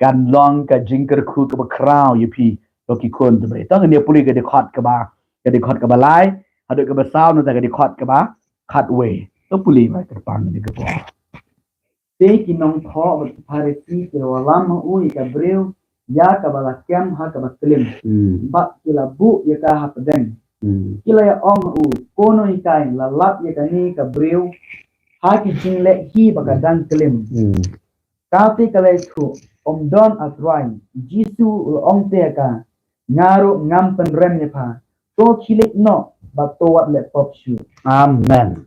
Kan long ka jingkyrkhu kaba khraw ïa phi, ko ki khun jong U Blei. To ngin ïa pule ka dkhot kaba, ka dkhot kaba lai haduh kaba saw, nangta ka dkhot kaba khatwei. To pule ba kyrpang ïa ka bor. Te ki nongthoh bad ki Pharisi ki la wallam ha u ïa ka briew ïa kaba la kem ha kaba klim. Hmm. Bad ki la buh ïa ka hapdeng. Hmm. Ki la ïa ong ha u, ko Nonghikai, la lap ïa kane ka briew ha ki jingleh hi ba ka dang klim. Hmm. Kata ka la ïathuh, ym don, A Trai. Jisu u la ong te ïa ka, nga ruh ngam pynrem ïa pha. To khie leit noh bad to wat leh pop shuh. Amen.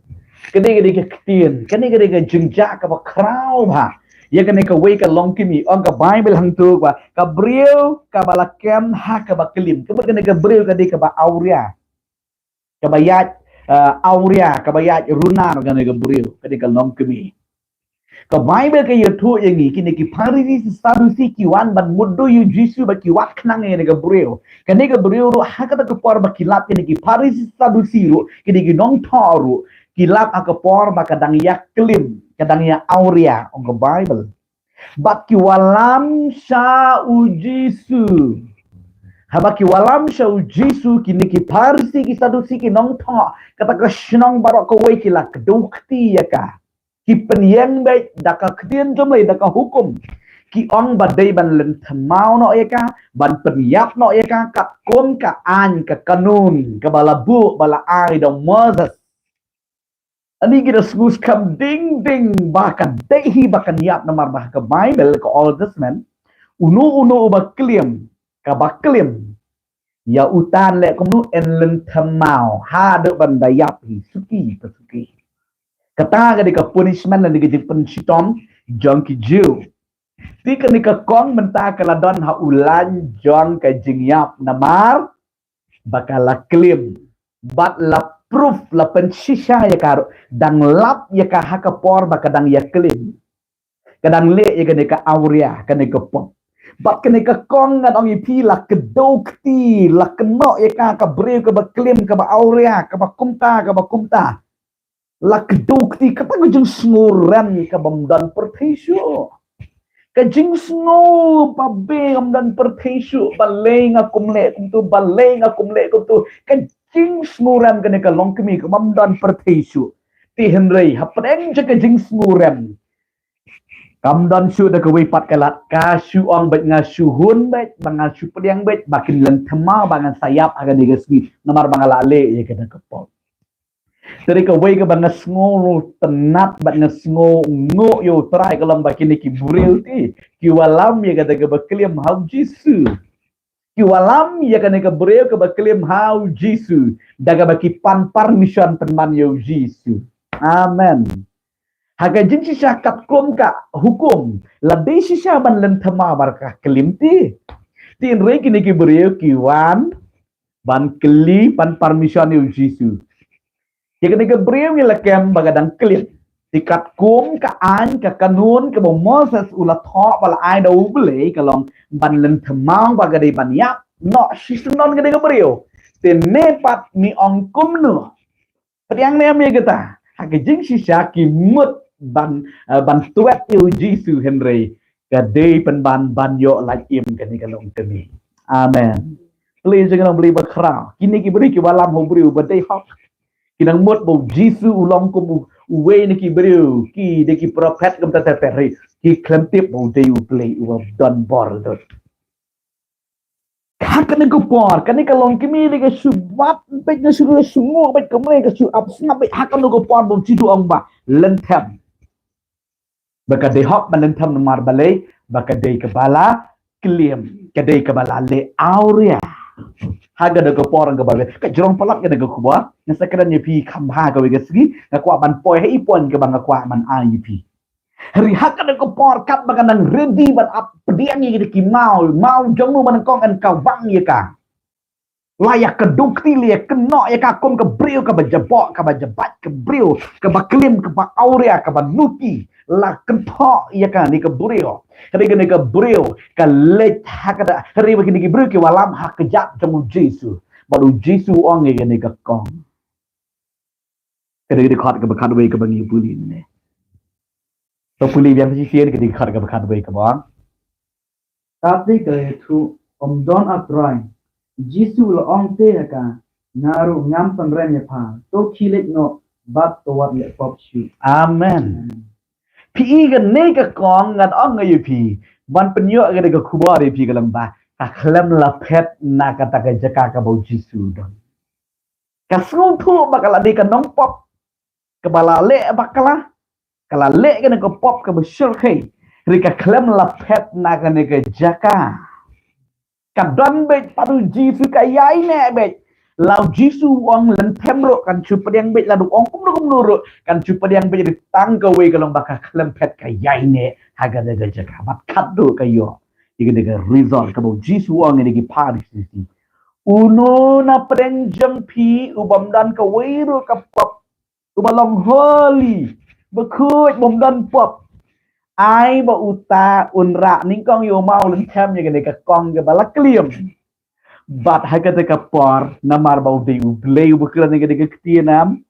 Kane ka dei ka ktien, kane ka dei ka jingjia kaba khraw bha ïa kane kawei ka longkmie. Ong ka Baibl hangto ba ka briew kaba la kem ha kaba klim. Ka mut kane ka briew ka dei kaba awria. Kaba ïaid, eh, awria, kaba ïaid runar kane ka briew, kane ka longkmie. Ka Baibl ka ïathuh ïa ngi, kine ki Pharisi Sadusi ki wan ban mutdur ïa u Jisu bad ki wad khnang ïa kane ka briew. Kane ka briew ruh ha kata ka por ba ki lap, kine ki Pharisi Sadusi ruh, kine ki nongthoh ruh ki lap ha ka por ba ka dang ïa klim, ka dang ïa awria, ong ka Baibl. Bad ki wallam sha u Jisu. Haba ki wallam sha u Jisu, kine ki Pharisi, ki Sadusi, ki nongthoh, kata ka shnong baroh kawei ki la kdew kti ïa ka. Ki pynïeng beit da ka ktien jong U Blei, da ka hukum. Ki ong ba dei ban lynthem maw noh ïa ka, ban pynïap noh ïa ka, katkum ka aiñ, ka kanun kaba la buh, ba la ai da u Moses. Ani ki da sngewskhem ding ding ba ka dei hi ba kan ïap, namar ba ka Baibl, ka Old Testament, uno uno uba klim, kaba klim, ïa uta leh kumno? Yn lynthem maw, haduh ban da ïap hi, suki pa suki. Kata ka dei ka punishment lane ka jingpynshitom jong ki Jiw. Te kane ka kong mynta ka la don ha u lain jong ka jingïap namar ba ka la klim. Bad la proof, la pynshisha ïa ka ruh, dang lap ïa ka ha ka por ba ka dang ïa klim. Ka dang leh ïa kane ka awria, kane ka pop. Bad kane ka kong ngan ong ïa phi la kdew kti, la kynnoh ïa ka, ka briew kaba klim, kaba awria, kaba kumta, kaba kumta. La kdew kti, kata ka jingsngewrem ka bym don pyrthei shuh. Ka jingsngew ba be kam don pyrthei shuh, balei nga kum leh kumtu, balei nga kum leh kumtu. Ka jingsngewrem kane ka longkmie ka bym don pyrthei shuh. Te hynrei hapdeng jong ka jingsngewrem, kam don shuh da kawei pat ka lad, ka shu ong beit, nga shu hun beit, ba nga shu pdiang beit, ba kin lynthem maw ba ngan sa ïap ha kane ka sngi, namar ba nga la leh ïa kane ka pop. Te dei kawei kaba nga sngewtynnat bad nga sngewnguh ïa U Trai ka long ba kine ki briew te ki wallam ïa kata kaba klim ha U Jisu. Ki wallam ïa kane ka briew kaba klim ha U Jisu da kaba ki pan permission pynban ïa U Jisu. Amen. Ha ka jingshisha katkum ka hukum, la dei shisha ban lynthem maw ba ka klim te. Te hynrei kine ki briew ki wan ban kylli, pan permission ïa U Jisu. Ïa kane ka briew ngi la kem ba ka dang klim. Te katkum ka aiñ, ka kanun kaba U Moses u la thoh ba la ai da U Blei, ka long ban lynthem maw ba ka dei ban ïap noh shisyndon kane ka briew. Te ne pat me ong kumno? Pdiang ne em ïa kata? Ha ka jingshisha ki mut ban, eh, ban tuet ïa U Jisu, hynrei ka dei pynban ban ïoh lait im kane ka longkmie. Amen. Plie jong ngi, nong Blei bakhraw. Kine ki briew ki wallam ha u briew ba dei hok. Ki nang mut ba U Jisu u long kum u, uwei na ki briew, ki dei ki prophet kumta te, hynrei ki khlem tip ba u dei U Blei uba don bor dud. Ha kane ka por, kane ka longkmie dei ka shu bat beit, ka shu, ka shu nguh beit, kumne ka shu ap sngap beit. Ha kane ka por ba U Jisu u ong ba lynthem. Ba ka dei hok ban lynthem, namar balei? Ba ka dei kaba la klim, ka dei kaba la leh awria. Ha kane ka por kaba beit, ka jrong palat kane ka khubor, nga sa kren ïa phi kham bha kawei ka sngi, nga kwah ban poi ha i point kaba nga kwah ban ai ïa phi. Hynrei ha kane ka por katba ka dang ready ban ap pdiang ïa ki maw, maw jong u ba nyngkong yn kawang ïa ka. La ïa kdew kti, la ïa kynnoh ïa ka kum ka briew kaba jaboh, kaba jabait, ka briew kaba klim, kaba awria, kaba nuti. La kynthoh ïa kane ka briew. Hynrei kane ka briew ka leit ha kata, hynrei ba kine ki briew ki wallam ha kjat jong U Jisu. Bad U Jisu u ong ïa kane ka kong. Ka dei ka dkhot kaba khatwei kaba ngi pule mynne. To pule biang shisien ka dei ka dkhot kaba khatwei kaba ong. Kata ka ïathuh, ym don, A Trai. Jisu u la ong te ha ka, nga ruh ngam pynrem ïa pha. To khie leit noh bad to wat leh pop shuh. Amen. Phi i kane ka kong, ngan ong ïa phi, ban pynïoh ïa kane ka khubor ïa phi ka long ba ka khlem la phet na kata ka jaka kaba U Jisu u don. Ka sngewthuh ba ka la dei ka nongpop, kaba la leh bakla, ka la leh kane ka pop kaba shyrkhei, hynrei ka khlem la phet na kane ka jaka. Ka don beit pat U Jisu, ka ïaineh beit. La U Jisu u ong lynthem ruh kan shu pdiang beit, lada u ong kumno kumno ruh kan shu pdiang beit, hynrei tang kawei ka long ba ka khlem phet, ka ïaineh ha kane ka jaka. Bad katto ka ïoh ïa kane ka result kaba U Jisu u ong ïa kine ki Pharisi. Uno na pdeng jong phi u bym don kawei ruh ka pop, uba long holy, bakhuid, bym don pop, ai ba uta un rah nyngkong ïa u maw lynthem ïa kane ka kong kaba la klim. Bad ha kata ka por, namar ba u dei U Blei uba kren ïa kane ka ktien, em,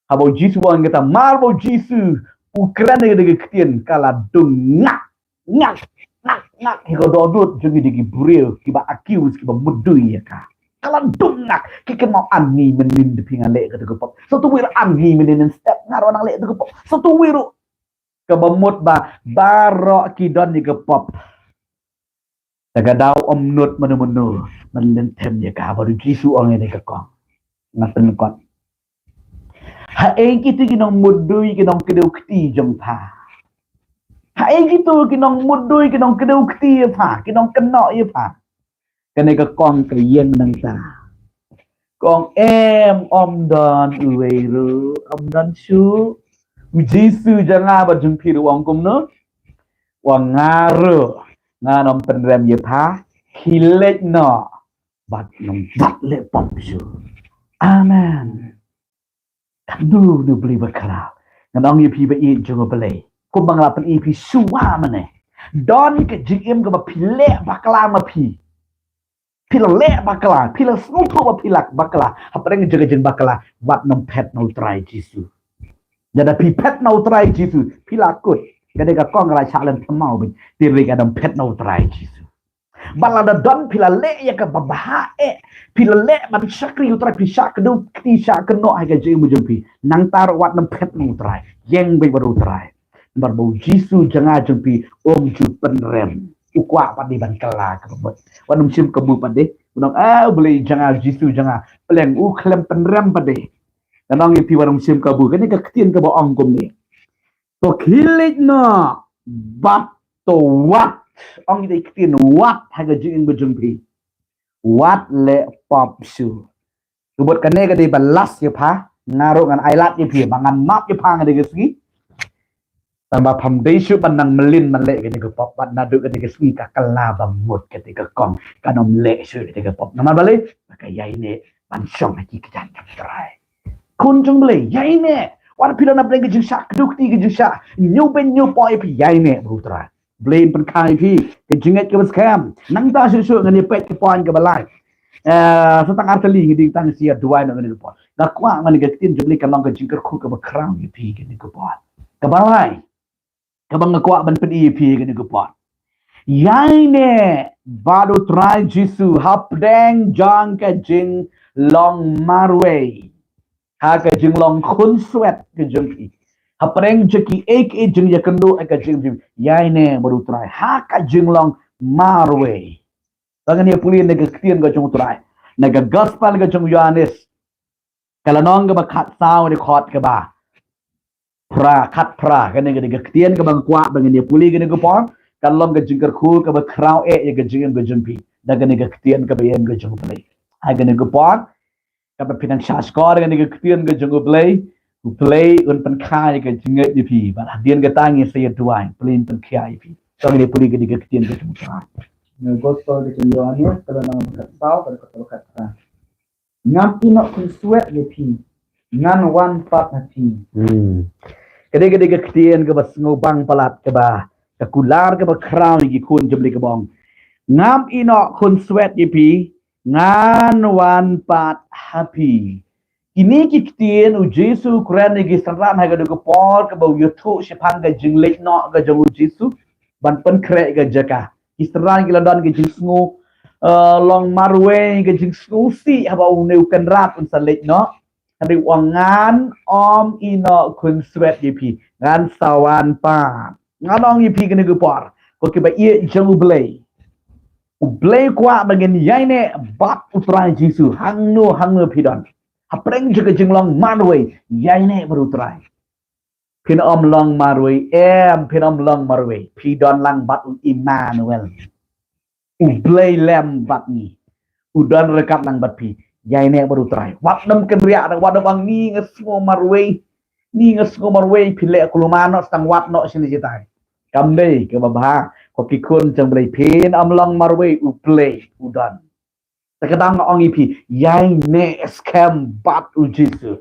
haba U Jisu u ong kata, namar ba U Jisu u kren ïa kane ka ktien, ka la dung ngak. Ngak, ngak, ngak, ki ka dohnud jong kine ki briew kiba accuse, kiba mudui ïa ka. Ka la dung ngak, ki kynmaw, ani mynnin da phi nga leh kata ka pop. Sa tang wei ruh ani mynnin yn step nga ruh nang leh kata ka pop. Sa tang wei ruh. Kaba mut ba baroh ki don ïa ka pop. Te ka daw ym nud mano mano ban lynthem ïa ka, bad U Jisu u ong ïa kane ka kong. Nga pynlyngkot. Haei kito ki nongmudui, ki nongkdew kti jong pha? Haei kito ki nongmudui, ki nongkdew kti ïa pha, ki nongkynnoh ïa pha? Kane ka kong ka ïeng nangta. Kong, em, ym don uwei ruh, ym don shuh. U Jisu jong nga bad jong phi ruh u ong kumno? U ong nga ruh ngan ym pynrem ïa pha, khie leit noh bad ym pat leh pop shuh. Amen. Katno, nong Blei bakhraw. Ngan ong ïa phi ba ïeit jong U Blei, kumba nga la pyni ïa phi shuwa mynne, don ka jingim kaba phi leh bakla ma phi. Phi la leh bakla, phi la sngewthuh ba phi la bakla, hapdeng jong ka jingbakla wat nym phet na U Trai Jisu. Lada phi phet na u Trai Jisu, phi la kut. Ka dei ka kong ka la shah len thymmai beit. Te re ka dang phet na u Trai Jisu. Bad lada don phi la leh ïa kaba bha eh, phi la leh ban shakri u Trai, phi shah kdew kti shah kynnoh ha ka jingim jong phi. Nangta ruh wat nym phet na u Trai. Ïeng beit bad u Trai. Namar ba u Jisu jong nga jong phi um ju pynrem. U kwah pat de ban kylla kaba mut. Wat nym shim kabu pat de. U ong, ah, U Blei jong nga, Jisu jong nga. Pleng u khlem pynrem pat de. Ngan ong ïa phi, wat nym shim kabu. Kane ka ktien kaba ong kumne. To khie leit noh bad to wad. Ong ïa ka ktien wad ha ka jingim ka jong phi. Wat leh pop shuh. Ka mut kane ka dei ba last ïa pha. Nga ruh ngan ailad ïa phi ba ngan map ïa pha ha kane ka sngi. Tangba pham dei shuh ban nang mlien ban leh kane ka pop bad naduh kane ka sngi ka kylla ba mut kata ka kong. Kan ym leh shuh kata ka pop. Namar balei? Ba ka ïaineh ban shong ha ki kjat jong u Trai. Khun jong U Blei, ïaineh. Wat phi don na pdeng ka jingshah kdew kti, ka jingshah ñiewbeiñ ñiewpoi, phi ïaineh bad u Trai. U Blei un pynkha ïa phi ka jingngeit kaba skhem. Nangta shuh shuh ngan ïa peit ka point kaba lai. Eh, sa tang ar tylli, ngi dei tang shu ïa duwai noh kane ka por. Nga kwah ba kane ka ktien jong U Blei kan long ka jingkyrkhu kaba khraw ïa phi kane ka por. Kaba lai, kaba nga kwah ban pyni ïa phi kane ka por. Ïaineh bad u Trai Jisu hapdeng jong ka jinglong marwei. Ha ka jinglong khunswet ka jong phi. Hapdeng jong kiei kiei ki jingïakynduh ha ka jingim jong phi. Ïaineh bad u Trai ha ka jinglong marwei. Te ngan ïa pule na ka ktien ka jong u Trai. Na ka gospel ka jong u Ïoannis. Ka lynnong kaba khatsaw, dkhot kaba phra, khatphra, kane ka dei ka ktien kaba nga kwah ba ngan ïa pule kane ka por. Kan long ka jingkyrkhu kaba khraw eh ïa ka jingim ka jong phi da kane ka ktien kaba ïeng ka jong U Blei. Ha kane ka por, kaba phi nang shah shkor kane ka ktien ka jong U Blei, U Blei un pynkha ïa ka jingngeit jong phi. Bad hadien kata ngin sa ïa duwai, U Blei un pynkha ïa phi. To ngin ïa pule kane ka ktien ka jong U Trai. Na gospel ka jong u Ïoannis, ka lynnong kaba khatsaw, ka dkhot kaba khatphra. Ngam ïehnoh khunswet ïa phi. Ngan wan pat ha phi. Hmm. Ka dei, ka dei ka ktien kaba sngewbang palat, kaba, ka kular kaba khraw ïa ki khun jong U Blei kaba ong, ngam ïehnoh khunswet ïa phi. Ngan wan pat ha phi. Kine ki ktien u Jisu u kren ïa ki synran ha kane ka por kaba u ïathuh shaphang ka jingleit noh ka jong u Jisu ban pynkhreh ka jaka. Ki synran ki la don ka jingsngew, eh, long marwei, ka jingsngewsih haba une u Kynrad un sa leit noh. Hynrei u ong ngan ym ïehnoh khunswet ïa phi, ngan sa wan pat. Ngan ong ïa phi kane ka por, ko kiba ïeit jong U Blei. U Blei u kwah ba ngin ïaineh bad u Trai Jisu hangno hangno phi don. Hapdeng jong ka jinglong marwei, ïaineh bad u Trai. Phin ym long marwei, em, phin ym long marwei. Phi don lang bad u Immanuel. U Blei lem bad ngi. U don ryngkat lang bad phi. Ïaineh bad u Trai. Wat nym kynriah, wat nym ong ni nga sngew marwei. Ni nga sngew marwei, phi leh kumno noh, sa tang wad noh shane shatai. Kam dei kaba bha, ko ki khun jong U Blei, phin ym long marwei, U Blei u don. Te ka dang ong ïa phi, ïaineh skhem bad u Jisu.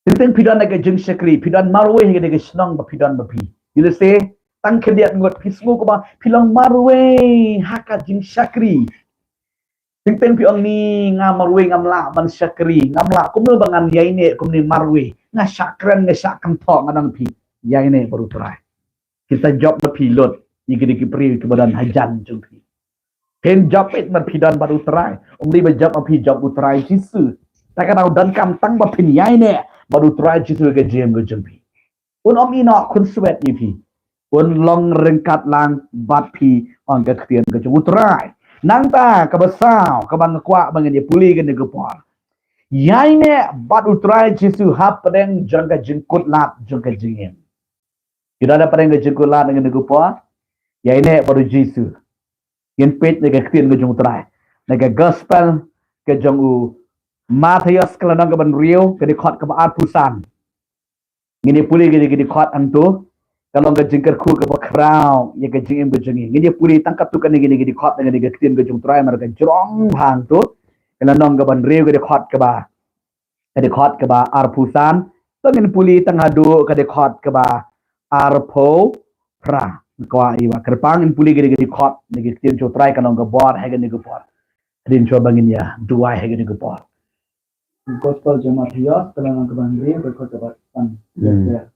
Teng teng phi don ha ka jingshakri, phi don marwei ha ka shnong ba phi don ba phi. Ïa lehse tang khyndiat ngut phi sngew kumba phi long marwei ha ka jingshakri. Teng teng phi ong ni nga marwei, ngam lah ban shakri, ngam lah, kumno ba ngan ïaineh kumne marwei. Nga shah kren, nga shah kynthoh, nga dang phi. Ïaineh bad u Trai. Ki sa jop ma phi lut ïa kine ki briew kiba don hajan jong phi. Phin jop beit ma phi don bad u Trai. Ym dei ba jop ma phi, jop u Trai Jisu. Te ka dang donkam tang ba phin ïaineh bad u Trai Jisu ha ka jingim ka jong phi. Un ym ïehnoh khunswet ïa phi. Un long ryngkat lang bad phi, ong ka ktien ka jong u Trai. Nangta kaba saw kaba nga kwah ba ngin ïa pule kane ka por. Ïaineh bad u Trai Jisu hapdeng jong ka jingkutlad jong ka jingim. Ki don hapdeng ka jingkutlad ha kane ka por. Ïaineh bad u Jisu. Ngin peit na ka ktien ka jong u Trai. Na ka gospel ka jong u Mathaios ka lynnong kaba hynriew, ka dkhot kaba arphew san. Ngin ïa pule kane ka dkhot hangto. Ka long ka jingkyrkhu kaba khraw ïa ka jingim ka jong ngi. Ngin ïa pule tang katto katne kine ki dkhot na kane ka ktien ka jong u Trai namar ka jrong hangto. Ka lynnong kaba hynriew, ka dkhot kaba, ka dkhot kaba arphew san. To ngin pule tang haduh ka dkhot kaba arphew phra. Nga kwah ïa ba kyrpang ngin pule kane ka dkhot na ka ktien jong u Trai, ka long ka bor ha kane ka por. Hadien shuwa ba ngin ïa duwai ha kane ka por. Gospel jong u Mathaios, ka lynnong kaba hynriew, ka dkhot kaba san. Hmm.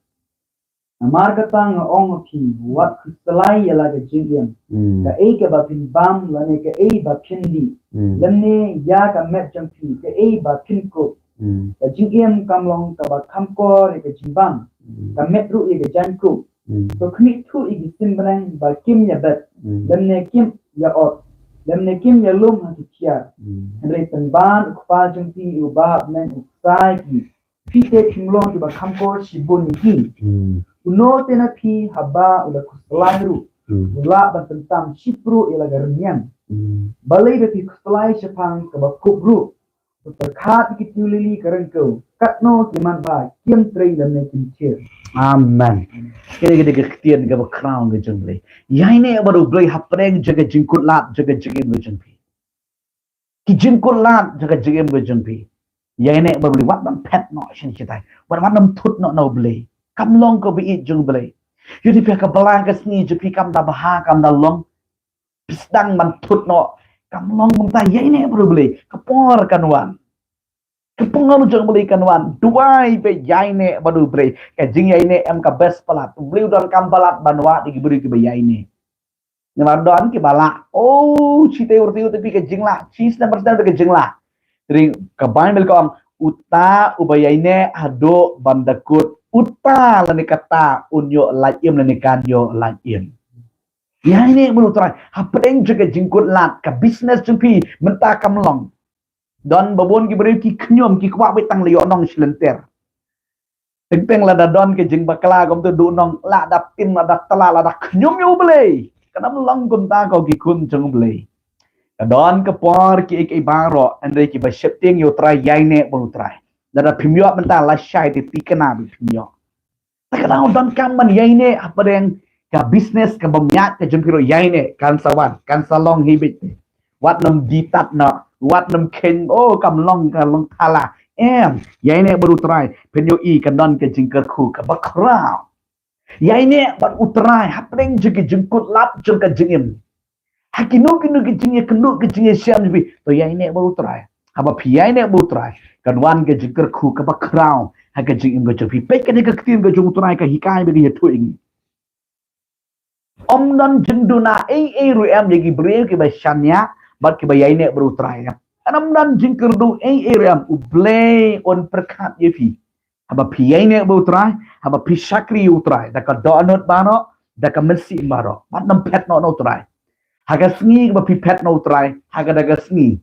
Namar kata nga ong ha phi, wat khuslai ïa la ka jingim. Hmm. Kaei kaba phin bam, lane kaei ba phin dih. Hmm. Lymne ïa ka met jong phi, kaei ba phin kup. Hmm. Ka jingim kam long kaba kham kor ïa ka jingbam. Hmm. Ka met ruh ïa ka jaiñkup. Hmm. To khmih thuh ïa ki sim bneng ba kim ïabet. Hmm. Lymne kim ïa-ot. Lymne kim ïalum ha ki thiar. Hmm. Hynrei pynban u Kpa jong phi uba ha bneng u khuslai ki. Phi te phim long kiba kham kor shibun ïa ki. Hmm. Uno te na phi haba u la khuslai ruh. Hmm. U lah ban pyntam shipruh ïa la ka rynïeng. Hmm. Balei ba phi khuslai shaphang kaba kup ruh. Pyrkhat ïa ki tiew lili ka ryngkew. Katno ki man ba kim trei lymne kim thier. Amen. Kane ka dei ka ktien kaba khraw ka jong U Blei. Ïaineh bad U Blei hapdeng jong ka jingkutlad jong ka jingim ka jong phi. Ki jingkutlad jong ka jingim ka jong phi. Ïaineh bad U Blei, wat nym phet noh sha ki tai. Wat, wat nym thut noh na U Blei. Kam long kaba ïeit jong U Blei. Ïoh te phi ha ka balang ka sngi jong phi kam da bha, kam da long. Phi sdang ban thut noh. Kam long kumta, ïaineh bad U Blei. Ka por kan wan. Ka por jong U Blei kan wan. Duwai bad ïaineh bad U Blei. Ka jingïaineh em ka best palat. U Blei u donkam palat ban wad ïa ki briew kiba ïaineh. Namar don kiba lah. Oh, shi te ur te ur te phi ka jinglah. Shi snem ar snem te ka jinglah. Te dei ka Baibl ka ong, uta uba ïaineh haduh ban da kut. Uta lane kata un ïoh lait im lane kan ïoh lait im. Ïaineh bad U Trai. Hapdeng jong ka jingkutlad, ka business jong phi mynta kam long. Don ba bun ki briew ki khñium, ki kwah beit tang la ïoh nong shi lynter. Teng teng lada don ka jingbakla kumta, duh nong, lada tim, lada tla, lada khñium ïa U Blei. Kan ym long kumta, ko ki khun jong U Blei. Ka don ka por kiei kiei baroh, hynrei kiba sheptieng ïa U Trai, ïaineh bad U Trai. Lada phim ïoh mynta, lashai te thikna ba phim ïoh. Te ka dang donkam ban ïaineh hapdeng ka business kaba ym ïaid ka jong phi ruh, ïaineh, kan sa wan, kan sa long hi beit. Wat nym die tad noh, wat nym kheiñ, oh, kam long, ka long thala. Em, ïaineh bad U Trai, phin ïohi kan don ka jingkyrkhu kaba khraw. Ïaineh bad U Trai hapdeng jong ka jingkutlad jong ka jingim. Ha kino kino ki jingïakynduh, ki jingïashem jong phi, to ïaineh bad U Trai. Haba phi ïaineh bad U Trai, kan wan ka jingkyrkhu kaba khraw ha ka jingim ka jong phi. Peit kane ka ktien ka jong U Trai ka hikai bad ka ïathuh ïa ngi. Ym don jingduna ei ei ruh em ïa ki briew kiba shaniah bad kiba ïaineh bad U Trai. Kan ym don jingkyrduh ei ei ruh em, U Blei un pyrkhat ïa phi. Haba phi ïaineh bad U Trai, haba phi shakri ïa U Trai, da ka dohnud baroh, da ka mynsiem baroh. Wat nym phet noh na U Trai. Ha ka sngi kaba phi phet na U Trai, ha kata ka sngi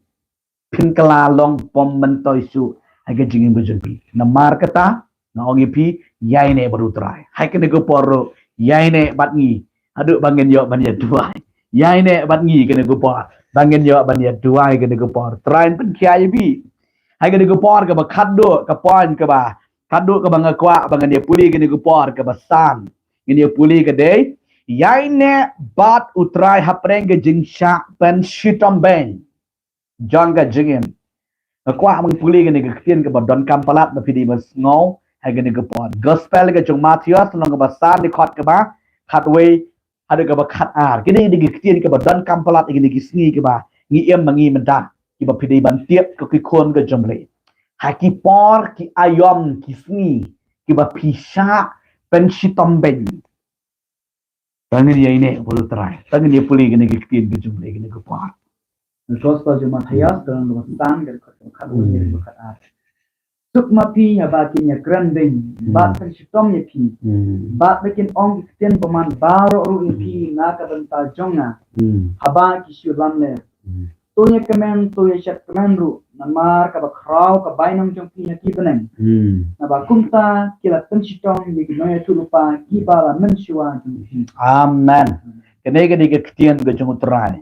phin kylla long bym myntoi shuh ha ka jingim ka jong phi. Namar kata, nga ong ïa phi, ïaineh bad U Trai. Ha kane ka por ruh, ïaineh bad ngi. Haduh ba ngin ïoh ban ïa duwai. Ïaineh bad ngi kane ka por. Ba ngin ïoh ban ïa duwai kane ka por. Trai un pynkhia ïa phi. Ha kane ka por kaba khatduh, ka point kaba khatduh kaba nga kwah ba ngin ïa pule kane ka por, kaba san. Ngin ïa pule ka dei, ïaineh bad U Trai hapdeng ka jingshah pynshitom beiñ jong ka jingim. Nga kwah ba ngi pule kane ka ktien kaba donkam palat ba phi dei ban sngew ha kane ka por. Gospel ka jong u Mathaios, lynnong kaba san, dkhot kaba khatwei haduh kaba khatar. Kine ki dei ki ktien kiba donkam palat ha kine ki sngi kiba ngi im ma ngi mynta, kiba phi dei ban tip, ko ki khun ka jong U Blei. Ha ki por, ki aïom, ki sngi kiba phi shah pynshitom beiñ, to ngin ïaineh bad U Trai. To ngin ïa pule kine ki ktien ka jong U Blei ha kine ki por. Gospel jong u Mathaios, ka lynnong kaba san, ka dkhot kaba khatwei haduh kaba khatar. Suk ma phi haba kin ïakren beiñ, hmm, bad pynshitom ïa phi. Hmm. Bad ba kin ong ki ktien bymman baroh ruh ïa phi, hmm, na ka bynta jong nga. Hmm. Haba ki shu lamler. Hmm. To ïakmen, to ïashad kmen ruh, namar kaba khraw ka bainong jong phi ha ki bneng. Hmm. Naba kumta ki la pynshitom ïa ki nongïathuhlypa kiba la mynshuwa jong phi. Amen. Kane ka dei ka ktien ka jong U Trai.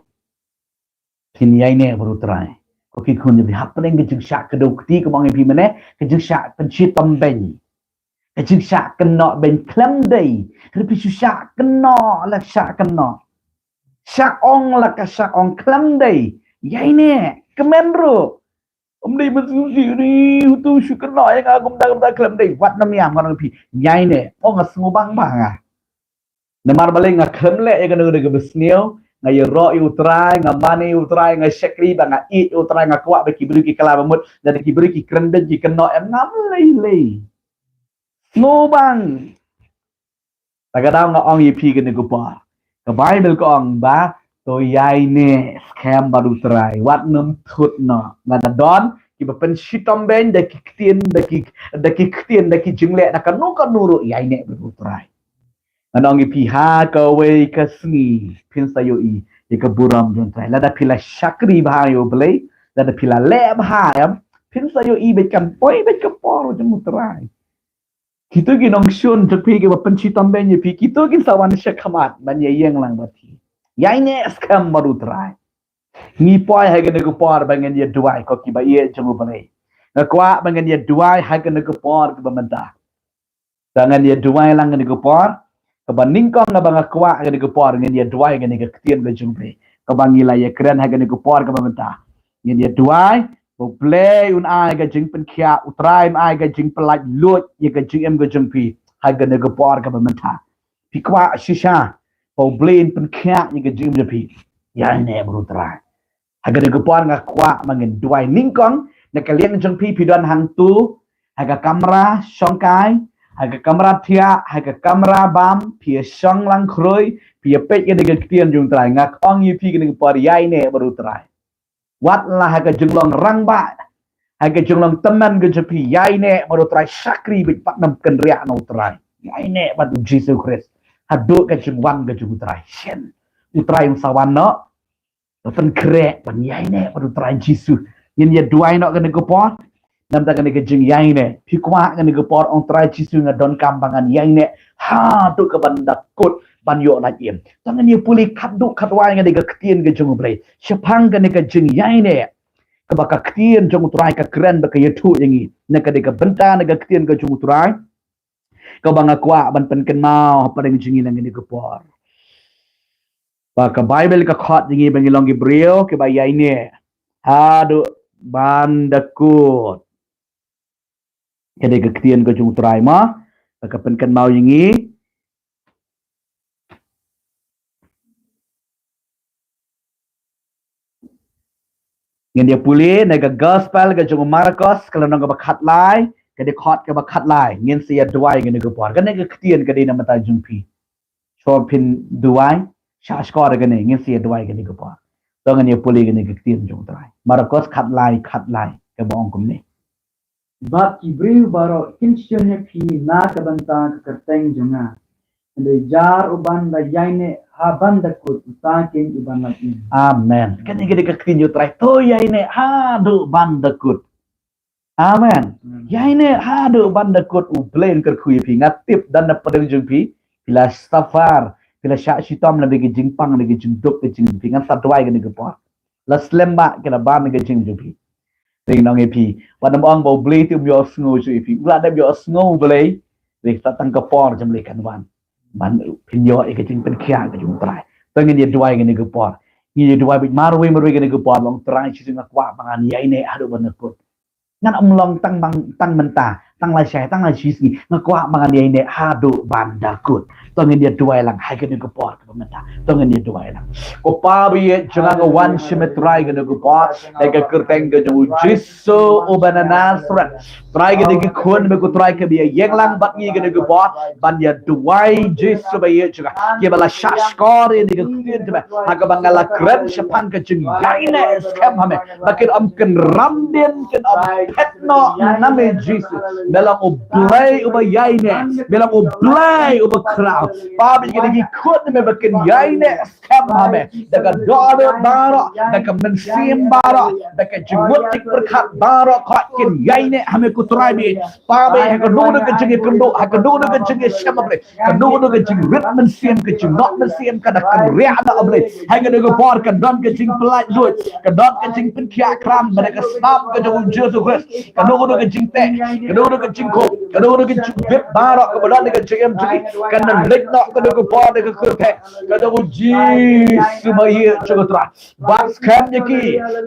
Phin ïaineh bad U Trai, ko ki khun jong U Blei, hapdeng ka jingshah kdew kti, kumba nga ong ïa phi mynne, ka jingshah pynshitom beiñ, ka jingshah kynnoh beiñ khlem dei. Hynrei phi shu shah kynnoh la shah kynnoh, shah ong la ka shah ong khlem dei. Ïaineh, kmen ruh. Ym dei ban sngewsih, utu shu kynnoh ïa nga kumta kumta khlem dei. Wat nym ïam, nga ong ïa phi, ïaineh. Oh, nga sngew bang bang nga. Namar balei nga khlem leh ïa kano kano kaba sniew, nga ïaroh ïa u Trai, nga mane ïa u Trai, nga shakri bad nga ïeit ïa u Trai, nga kwah ba ki briew ki kylla ba mut, lada ki briew ki kren beiñ ki kynnoh ïa nga, ym lei lei. Sngewbang. Te ka daw nga ong ïa phi kane ka por, ka Baibl ka ong ba to ïaineh skhem bad u Trai, wat nym thut noh. Lada don kiba pynshitom beiñ da ki ktien, da ki, da ki ktien, da ki jingleh, da kano kano ruh, ïaineh bad u Trai. Ngan ong ïa phi, ha kawei ka sngi phin sa ïohi ïa ka burom jong u Trai. Lada phi la shakri bha ïa U Blei, lada phi la leh bha, em, phin sa ïohi bad kan poi bad ka por jong u Trai. Kito ki nongshun jong phi kiba pynshitom beiñ ïa phi, kito kin sa wan shakhmat ban ïa ïeng lang bad phi. Ïaineh skhem bad u Trai. Ngi poi ha kane ka por ba ngin ïa duwai, ko kiba ïeit jong U Blei. Nga kwah ba ngin ïa duwai ha kane ka por kaba mynta. Ba ngin ïa duwai lang kane ka por. Kaba nyngkong kaba nga kwah kane ka por, ngin ïa duwai kane ka ktien ka jong U Blei. Kaba ngi la ïa kren ha kane ka por kaba mynta. Ngin ïa duwai ba U Blei un ai ka jingpynkhiah, u Trai un ai ka jingpyllait luid ïa ka jingim ka jong phi ha kane ka por kaba mynta. Phi kwah shisha ba U Blei un pynkhiah ïa ka jingim jong phi? Ïaineh bad u Trai. Ha kane ka por nga kwah ba ngin duwai nyngkong. Na ka liang jong phi, phi don hangto, ha ka kamra shongkai, ha ka kamra thiah, ha ka kamra bam, phi ïa shong lang khrui, phi ïa peit ïa kane ka ktien jong u Trai. Nga ong ïa phi kane ka por, ïaineh bad u Trai. Wat la ha ka jinglong rangbah, ha ka jinglong tymmen ka jong phi, ïaineh bad u Trai, shakri bad pat nym kynriah na u Trai. Ïaineh bad u Jisu Khrist. Haduh ka jingwan ka jong u Trai. Shen. U Trai un sa wan noh. Ba pynkhreh, ban ïaineh bad u Trai Jisu. Ngin ïa duwai noh kane ka por. Namar kane ka jingïaineh. Phi kwah kane ka por, ong, Trai Jisu, nga donkam ba ngan ïaineh haduh kaban da kut ban ïoh lait im. To ngin ïa pule khatduh khatwai na kane ka ktien ka jong U Blei shaphang kane ka jingïaineh, kaba ka ktien jong u Trai ka kren bad ka ïathuh ïa ngi. Na kane ka bynta na ka ktien ka jong u Trai, kaba nga kwah ban pynkynmaw hapdeng jong ngi na kane ka por. Ba ka Baibl ka khot ïa ngi ba ngin long ki briew kiba ïaineh haduh ban da kut. Ka dei ka ktien ka jong u Trai, ma, ba ka pynkynmaw ïa ngi. Ngin ïa pule na ka Gospel ka jong u Markos, ka lynnong kaba khatlai, ka dkhot kaba khatlai. Ngin sa ïa duwai kane ka por. Kane ka ktien ka dei na ka bynta jong phi. Shuwa phin duwai, shah shkor kane, ngin sa ïa duwai kane ka por. To ngin ïa pule kane ka ktien jong u Trai. Markos khatlai, khatlai, kaba ong kumne. Bad ki briew baroh kin shun ïa phi na ka bynta ka kyrteng jong nga. Hynrei jar uban da ïaineh ha ban da kut, uta keiñ uban lait im. Amen. Kane ka dei ka ktien jong u Trai. To ïaineh haduh ban da kut. Amen. Amen. Ïaineh haduh ban da kut, U Blei un kyrkhu ïa phi. Nga tip don na pdeng jong phi, phi la suffer, phi la shah shitom lem bad ka jingpang, ka jingduk, ka jing, phi, ngan sa duwai kane ka por. La slem bha ki la ban ka jingim jong phi. Te ngan ong ïa phi, wat nym ong ba U Blei te um ïohsngew shuh ïa phi. U la dep ïohsngew U Blei. Te sa tang ka por jong U Blei kan wan. Ban phin ïoh ïa ka jingpynkhiah ka jong u Trai. To ngin ïa duwai kane ka por. Ngin ïa duwai bad marwei marwei kane ka por, ong, Trai Jisu, nga kwah ba ngan ïaineh haduh ban da kut. Ngan ym long tang bang, tang mynta, tang lashai, tang lashisngi. Nga kwah ba ngan ïaineh haduh ban da kut. To ngin ïa duwai lang ha kane ka por kaba mynta. To ngin ïa duwai lang. Ko Pa ba ïeit jong nga, nga wan sha me Trai kane ka por, da ka kyrteng ka jong u Jisu uba na Nasareth. Trai, kine ki khun me ko Trai kiba ïeng lang bad ngi kane ka por ban ïa duwai, Jisu ba ïeit jong nga, kiba la shah shkor ïa kane ka ktien jong me. Ha kaba nga la kren shaphang ka jingïaineh skhem ha me, ba kin ym kynran dien, kin ym phet noh na me Jisu. Me long U Blei uba ïaineh, me long U Blei uba khraw. Pa, ba kine ki khun me ba kin ïaineh skhem ha me da ka dohnud baroh, da ka mynsiem baroh, da ka jingmut jingpyrkhat baroh, ko kin ïaineh ha me ko Trai ba ïeit. Pa, ba ha kano kano ka jingïakynduh, ha kano kano ka jingïashem, A Blei, kano kano ka jingrit mynsiem, ka jingnoh mynsiem ka da kynriah noh, A Blei, ha kane ka por kan don ka jingpyllait luid, kan don ka jingpynkhiah kram bad ka snam ka jong u Jisu Khrist. Kano kano ka jingteh, kano kano ka jingkhup, kano kano ka jingbit baroh kaba don ha ka jingim jong ngi, kan da Pynbeit noh kane ka por da ka kyrteng ka jong u Jisu ba ïeit jong u Trai. Bat skhem ïa ki,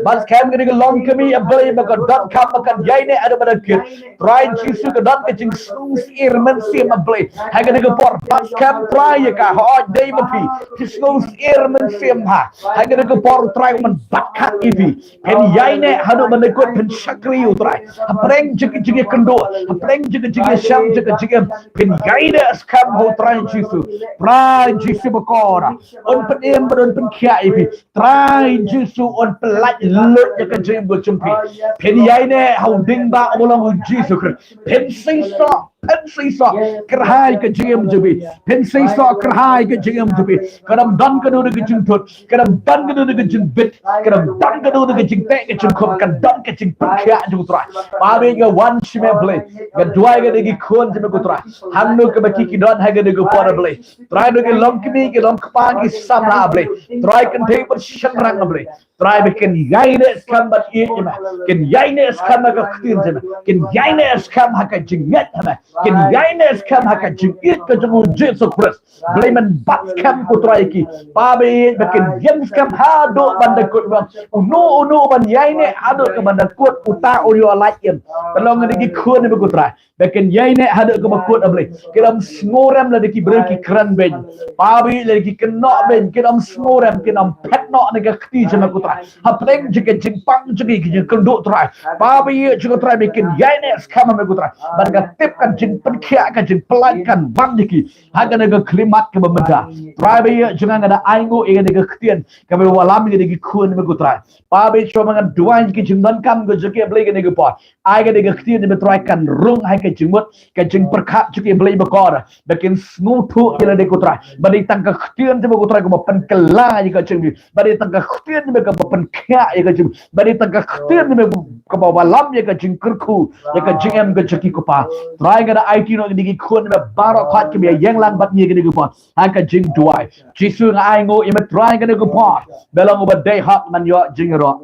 bat skhem ïa ki longkmie, A Blei, ba kan donkam, ba kan ïaineh haduh ba la kut. Trai Jisu, ka don ka jingsngewsyier mynsiem, A Blei, ha kane ka por. Bat skhem Trai ïa ka, hooid, dei ma phi, jingsngewsyier mynsiem ha, ha kane ka por, Trai, man bat khmat ïa phi. Phin ïaineh haduh ban da kut, phin shakri, U Trai, hapdeng jong ka jingïakynduh, hapdeng jong ka jingïashem, jong ka jingim. Phin ïaineh skhem ha U Trai Jisu. Trai Jisu bakor, un pynim bad un pynkhiah ïa phi. Trai Jisu, un pyllait lut ïa ka jingim ka jong phi. Phin ïaineh ha u diengphna uba long u Jisu Khrist. Phin seisoh, phin seisoh kyrhai ka jingim jong phi. Phin seisoh kyrhai ka jingim jong phi. Kan ym don kano kano ka jingthut, kan ym don kano kano ka jingbit, kan ym don kano kano ka jingteh ka jingkhum, kan don ka jingpynkhiah jong U Trai. Ba me nga wan sha me, Blei, nga duwai ïa kine ki khun jong me, ko Trai, hangno kaba ki ki don ha kane ka por, Blei. Trai, na ki longkmie, ki longkpa, ki samla, Blei. Trai, kynthei bad shynrang, Blei. Trai, ba kin ïaineh skhem bad ïeit ïa me, kin ïaineh skhem ha ka ktien jong me, kin ïaineh skhem ha ka jingngeit ha me, kin ïaineh skhem ha ka jingïeit ka jong u Jisu Khrist. Blei, men bat skhem, ko Trai, ïa ki, ba ba ïeit, ba kin ïeng skhem haduh ban da kut. Uno uno uban ïaineh haduh ka ban da kut, uta u ïoh lait im. Ka long ïa ki khun jong me, ko Trai, ba kin ïaineh haduh kaba kut, A Blei. Kin ym sngewrem lada ki briew ki kren beiñ, ba ba ïeit, lada ki kynnoh beiñ, kin ym sngewrem, kin ym phet noh na ka kti jong me, ko Trai. Hapdeng jong ka jingpang jong ki, ki jingkynduh, Trai, ba ba ïeit jong U Trai, ba kin ïaineh skhem ha me, ko Trai. Bad nga tip ka jingpynkhiah, ka jingpyllait kan wan ïa ki ha kane ka khyllipmat kaba mynta. Trai, ba ïeit jong nga, nga da ainguh ïa kane ka ktien kaba wallam ïa kine ki khun jong me, ko Trai. Ba ba ïeit jong nga, nga duwai ïa ki jingdonkam ka jong ki, Blei, kane ka por. Ai kane ka ktien jong me, Trai, kan rung ha ka jingmut, ka jingpyrkhat jong ki, Blei bakor, ba kin sngewthuh ïa lade, ko Trai, ba dei tang ka ktien jong me, ko Trai, kaba pynkylla ïa ka jingim, ba dei tang ka ktien jong me kaba pynkhiah ïa ka jingim, ba dei tang ka ktien jong me kaba wallam ïa ka jingkyrkhu ïa ka jingim ka jong ki, ko Pa. Trai, nga da aiti noh ïa kine ki khun jong me baroh, ko Trai, kiba ïeng lang bad ngi ïa kane ka por ha ka jingduwai. Jisu, nga ainguh ïa me, Trai, kane ka por, ba long uba dei hok ban ïoh jingïaroh.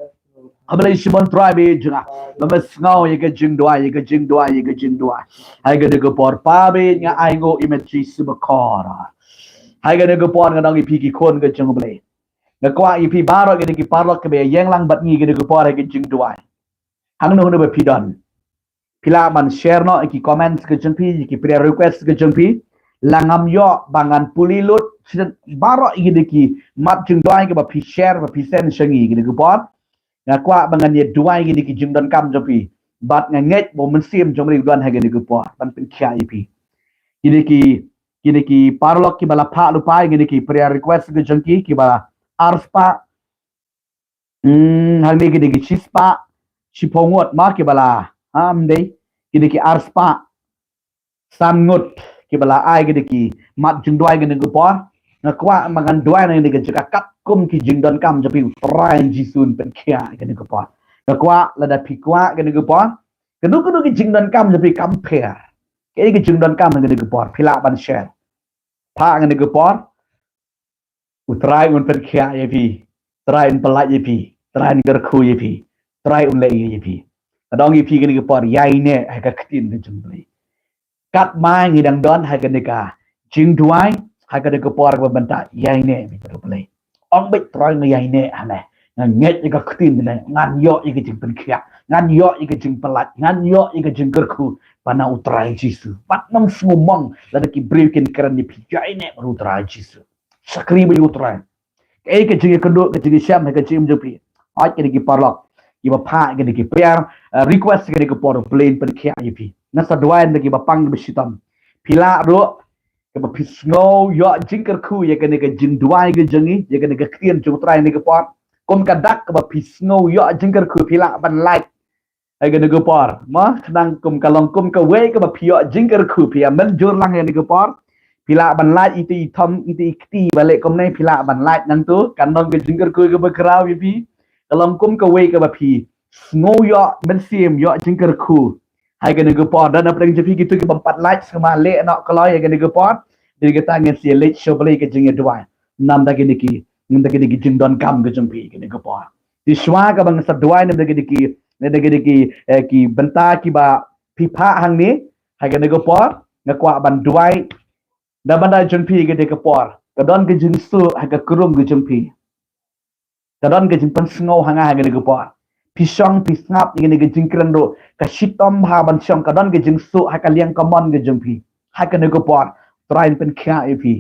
Khublei shibun, Trai, ba ïeit jong nga, ba me sngew ïa ka jingduwai, ïa ka jingduwai, ïa ka jingduwai ha kane ka por. Pa ba ïeit, nga ainguh ïa me, Jisu bakor. Ha kane ka por nga ong ïa phi, ki khun ka jong U Blei, nga kwah ïa phi baroh kine ki paralok kiba ïeng lang bad ngi kane ka por ha ka jingduwai. Hangno hangno ba phi don, phi lah ban share noh ïa ki comments ka jong phi, ïa ki prayer request ka jong phi. Lada ngam ïoh ba ngan pule lut shisien baroh ïa kine ki mat jingduwai kiba phi share, ba phi send sha ngi kane ka por, nga kwah ba ngan ïa duwai ïa kine ki jingdonkam jong phi. Bad nga ngeit ba u Mynsiem jong U Blei u don ha kane ka por ban pynkhiah ïa phi. Kine ki, kine ki paralok kiba la phah lypa ïa kine ki prayer request ka jong ki, kiba la ar spah, hmm, hangne ki dei ki shi spah shiphew ngut ma kiba la, ha, ym dei, ki dei ki ar spah san ngut kiba la ai ki dei ki mat jingduwai kane ka por. Nga kwah ba ngan duwai na kane ka jaka katkum ki jingdonkam jong phi, U Trai Jisu un pynkhiah kane ka por. Nga kwah lada phi kwah kane ka por, kano kano ki jingdonkam jong phi, kam pher kaei ka jingdonkam kane ka por, phi lah ban share, phah kane ka por. U Trai un pynkhiah ïa phi, Trai un pyllait ïa phi, Trai un kyrkhu ïa phi, Trai un leh ïa phi. Nga ong ïa phi kane ka por, ïaineh ha ka ktien ka jong U Blei. Katba ngi dang don ha kane ka jingduwai, ha kane ka por kaba mynta, ïaineh bad U Blei. Ong beit, Trai, nga ïaineh ha me, nga ngeit ïa ka ktien jong me, ngan ïoh ïa ka jingpynkhiah, ngan ïoh ïa ka jingpyllait, ngan ïoh ïa ka jingkyrkhu, ba na U Trai Jisu. Wat nym sngewmong lada ki briew kin kren ïa phi, ïaineh bad U Trai Jisu. Shakri bad U Trai. Kaei ka jingïakynduh, ka jingïashem ha ka jingim jong phi, hooid, kine ki paralok kiba phah kine ki prayer, eh, request kane ka por, U Blei un pynkhiah ïa phi. Nga sa duwai na kiba pang kiba shitom. Phi lah ruh, kiba phi sngew ïoh jingkyrkhu ïa kane ka jingduwai ka jong ngi, ïa kane ka ktien jong U Trai kane ka por, kum ka dak kaba phi sngew ïoh jingkyrkhu, phi lah ban like ha kane ka por. Mo, khnang kum ka long kum kawei kaba phi ïoh jingkyrkhu, phi ïa mynjur lang ha kane ka por. Phi lah ban like ïa ita i thom, ita i kti ba leh kumne, phi lah ban like nangta, kan long ka jingkyrkhu kaba khraw ïa phi. Ka long kum kawei kaba phi sngew ïoh mynsiem, ïoh jingkyrkhu ha kane ka por. Don hapdeng jong phi kito ki bym pat like, sngewbha leh noh kloi ha kane ka por. Dei kata ngin sa ïaleit sha U Blei ka jingïaduwai namar kine ki, namar kine ki jingdonkam ka jong phi kane ka por. Te shuwa kaba ngan sa duwai namar kine ki, namar kine ki, eh, ki bynta kiba phi phah hangne ha kane ka por, nga kwah ban duwai Da ban da jong phi ka dei ka por ka don ka jingsuk ha ka krung ka jong phi. Ka don ka jingpynsngew ha nga ha kane ka por. Phi shong phi sngap ïa kane ka jingkren ruh ka shitom ha ban shong ka don ka jingsuk ha ka liang kamon ka jong phi. Ha kane ka por Trai un pynkhiah ïa phi.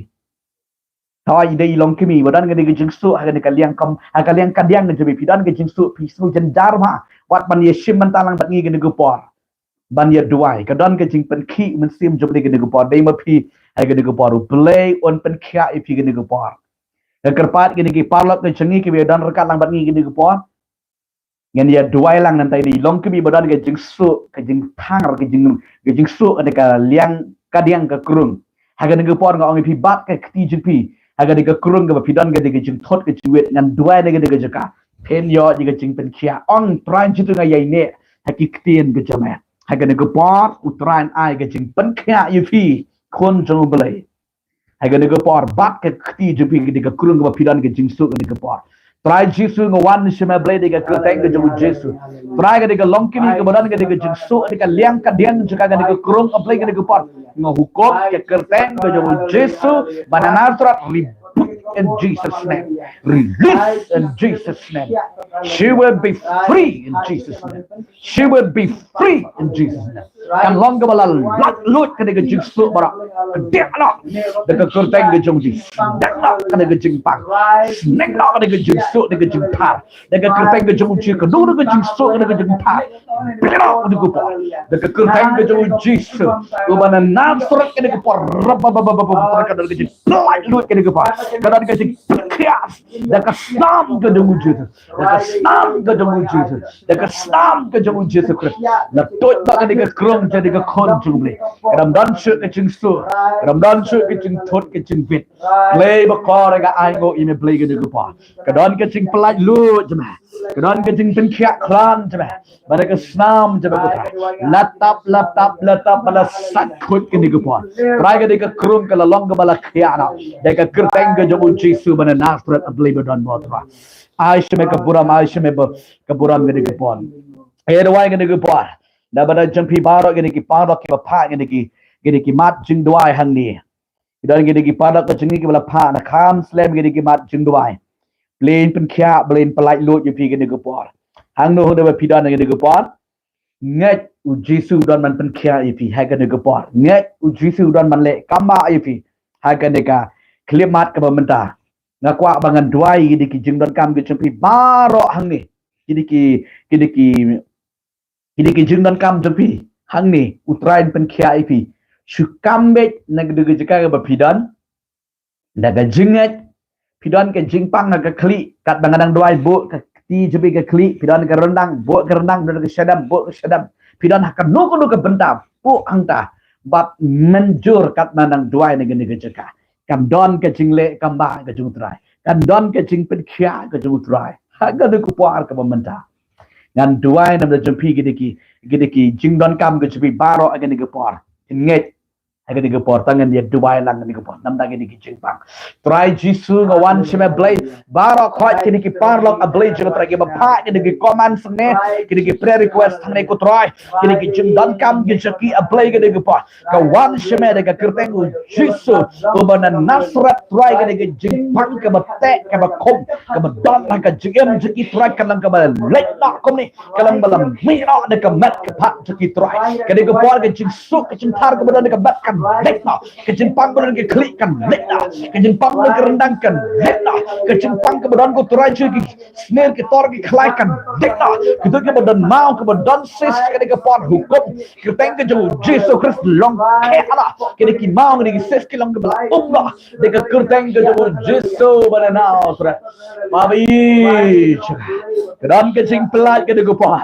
Thaw ïa dei i long kmie ba don kane ka jingsuk ha kane ka liang kam ha ka liang ka diang ka jong phi, phi don ka jingsuk phi sngew jynjar ma wat ban ïa shim ban talang bad ngi kane ka por. Ban ïa duwai ka don ka jingpynkhih mynsiem jong kane ka por dei ma phi ha kane ka por U Blei un pynkhiah ïa phi kane ka por. Ka kyrpad kane ki paralok ka jong ngi ki ba don ryngkat lang bad ngi kane ka por. Ngan ïa duwai lang nangta ïa dei i long kmie ba don ka jingsuk ka jingthang ka jing ka jingsuk kane ka liang ka diang ka krung. Ha kane ka por nga ong ïa phi bat ka kti jong phi ha kane ka krung kaba phi don ka dei ka jingthut ka jingwit ngan duwai na ka dei ka jaka. Phin ïoh ïa ka jingpynkhiah ong Trai Jisu nga ïai neh ha ki ktien ka jong me. Ha kane ka por U Trai un ai ka jingpynkhiah ïa phi khun jong U Blei. Ha kane ka por bat ka kti jong phi ka dei ka krung kaba phi don ka jingsuk kane ka por. Trai Jisu nga wan sha me Blei da ka kyrteng ka jong U Jisu. Trai ka dei ka long kmie kaba don ka dei ka jingsuk ka dei ka liang ka diang jong ka kane ka krung ka Blei kane ka por. Nga hukum ka kyrteng ka jong U Jisu ba na Nasareth rebuke in Jesus name. Release in Jesus name. She will be free in Jesus name. She will be free in Jesus name. Kan long kaba la laitluid kane ka jingsuk baroh. Ka dei noh da ka kyrteng ka jong U Jisu. Dei noh kane ka jingpang. Sneng noh kane ka jingsuk kane ka jingthar. Da ka kyrteng ka jong U Jisu ka dei ka jingsuk kane ka jingthar. Bit noh kane ka por. Da ka kyrteng ka jong U Jisu uba na Nasareth kane ka por. Rap ba ba ba ba ba ka don ka jinglaitluid kane ka por. Ka don ka jingpynkhiah da ka snam ka jong U Jisu. Da ka snam ka jong U Jisu. Da ka snam ka jong U Jisu Khrist. La tuid ba ka dei ka krung ka dei ka khun jong U Blei. Ka dang don shuh ka jingsuk. Ka dang don shuh ka jingthut ka jingbit. Blei ba kor ka ai nguh ïa me Blei kane ka por. Ka don ka jingpyllait luid jong me. Ka don ka jingpynkhiah khlaiñ jong me. Ba da ka snam jong me ko Trai. La tap la tap la tap ba la sait khuid kane ka por. Trai ka dei ka krung ka la long kaba la khiah noh. Da ka kyrteng ka jong U Jisu ba na Nasareth U Blei ba don bor Trai. Ai sha me ka burom, ai sha me ka burom kane ka por. Ïa duwai kane ka por. Da ba da jong phi baroh kine ki paralok kiba phah kine ki kine ki mat jingduwai hangne. Ki don kine ki paralok ka jong ngi kiba la phah na kham slem kine ki mat jingduwai. Blei pynkhiah, Blei pyllait luid ïa phi kane ka por. Hangno hangno ba phi don kane ka por. Ngeit U Jisu u don ban pynkhiah ïa phi ha kane ka por. Ngeit U Jisu u don ban leh kam ba ïa phi ha kane ka khyllipmat kaba mynta. Nga kwah ba ngan duwai ïa kine ki jingdonkam ki jong phi baroh hangne. Kine ki kine ki kine ki jingdonkam jong phi hangne U Trai un pynkhiah ïa phi. Shu kam beit na kane ka jaka kaba phi don. Da ka jingngeit phi don ka jingpang ha ka khlieh katba nga dang duwai buh ka kti jong phi ka khlieh phi don ka ryndang buh ka ryndang don ka shadem buh ka shadem phi don ha kano kano ka bynta buh hangta bad mynjur katba nga dang duwai na kane ka jaka kan don ka jingleh kam ba ka jong U Trai kan don ka jingpynkhiah ka jong U Trai ha kane ka por kaba mynta. Ngan duwai namar jong phi kine ki kine ki jingdonkam ka jong phi baroh ha kane ka por. Ngeit ha kane ka por tang ngan ïa duwai lang kane ka por namar kine ki jingpang. Trai Jisu nga wan sha me Blei baroh khoit kine ki paralok A Blei jong U Trai kiba phah kine ki comment hangne kine ki prayer request hangne ko Trai kine ki jingdonkam ki jong ki A Blei kane ka por. Ka wan sha me da ka kyrteng U Jisu uba na Nasareth Trai kane ka jingpang kaba teh kaba khum kaba don ha ka jingim jong ki Trai ka long kaba leit noh kumne. Ka long ba la mih noh da ka met ka phad jong ki Trai. Ka dei ka por ka jingsuk ka jingthar kaba don da ka met ka leit noh. Ka jingpang ba don ka khlieh ka leit noh. Ka jingpang ba don ka ryndang ka leit noh. Ka jingpang kaba don ko Trai jong ki sner ki tor ki khlaiñ ka leit noh. Kito kiba don maw kiba don cyst ka dei ka por hukum. Kyrteng ka jong U Jisu Khrist long kheh noh. Ka dei ki maw ka dei ki cyst ki long kaba la um noh. Da ka kyrteng ka jong U Jisu ba na Nasareth. Babi. Ka don ka jingpyllait ka dei ka por.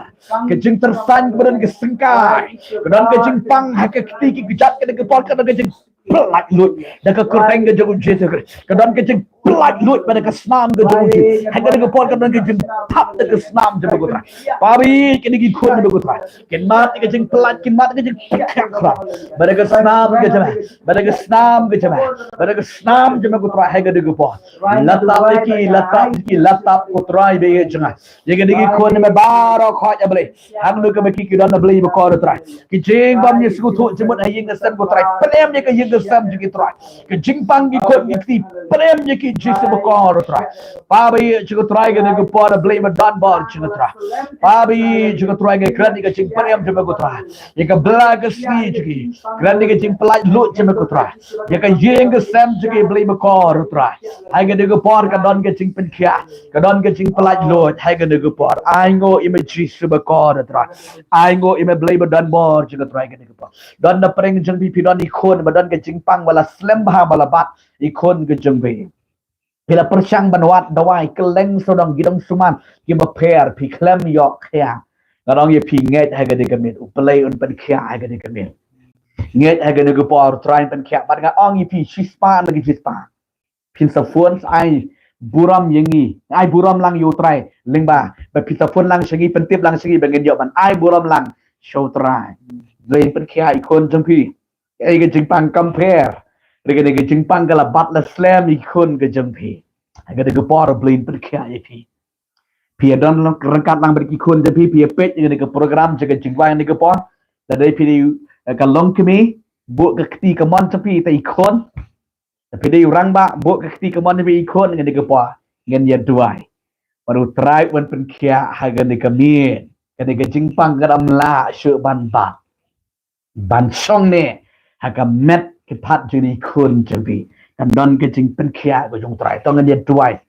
Ka jingtyrsan ka don ka syngkai. Ka don ka jingpang ha ka kti ki kjat ka dei ka por ka don ka jingpyllait luid. Da ka kyrteng ka jong U Jisu Khrist. Ka don ka jingpyllait luid ba da ka snam ka jong U Jisu. Ha ka dei ka por ka don ka jingthap da ka snam jong U Trai. Babi ka dei ki khun jong U Trai. Kin mat ka jingpyllait kin mat ka jingpyllait. Ba da ka snam ka jong U Trai. Ba da ka snam ka jong U Trai. Ba da ka snam jong U Trai ha ka dei ka por. La tap ïa ki la tap ïa ki la tap ko Trai ba ïa jong nga. Ïa kine ki khun me baroh khoit A Blei. Hangno kaba ki ki don A Blei ba kor Trai. Ki jingbym ïa sngewthuh jingmut ha ïing ha sem ko Trai. Pynim ïa ka ïing Sem jong ki Trai. Ka jingpang ki khun ki kti, pdem ïa ki Jisu bakor Trai. Papa ïa jong ka Trai kane ka por, Blei ba don bor jong ka Trai. Papa ïa jong ka Trai, nga kren ïa ka jingpdem jong ka Trai. Ïa ka bla ka sngi jong ki. Kren ïa ka jingpyllait luid jong ka Trai. Ïa ka ïing ka sem jong ki Blei bakor Trai. Ha kane ka por ka don ka jingpynkhiah, ka don ka jingpyllait luid ha kane ka por. Ai nguh ïa me Jisu bakor Trai. Ai nguh ïa me Blei ba don bor jong ka Trai kane ka por. Don na pdeng jong phi, phi don i khun ba don ka jingpang ba la slem bha ba la bat i khun ka jong phi. Phi la pyrshang ban wad dawai, kylleng sawdong ki dong sumar kiba pher, phi khlem ïoh khia. Nga ong ïa phi, ngeit ha kane ka miet, U Blei un pynkhiah ha kane ka miet. Ngeit ha kane ka por, Trai un pynkhiah. Bad nga ong ïa phi, shispah na ki shispah phin sa phone ai burom ïa ngi, ai burom lang ïa U Trai, lyngba ba phin sa phone lang sha ngi, pyntip lang sha ngi ba ngin ïoh ban ai burom lang sha U Trai. Blei pynkhiah i khun jong phi. Ïa ka jingpang compare, ïa ka jingpang ka la bat la slem i khun ka jong phi. Ïa ka por Blei pynkhiah ïa phi. Phi ïa don ryngkat lang bad ki khun jong phi, phi ïa peit ïa ka program jong ka jingduwai ïa ka por. Lada phi dei, eh, ka longkmie, buh ka kti kamon jong phi ïa i khun. Lada phi dei u rangbah, buh ka kti kamon jong phi ïa i khun, ïa ka por ngin ïa duwai. Bad U Trai un pynkhiah ha kane ka miet. Kane ka jingpang kam lah shuh ban bat, ban shong ne ha ka met ki phad jong i khun jong phi. Kan don ka jingpynkhiah ka jong U Trai. To ngin ïa duwai.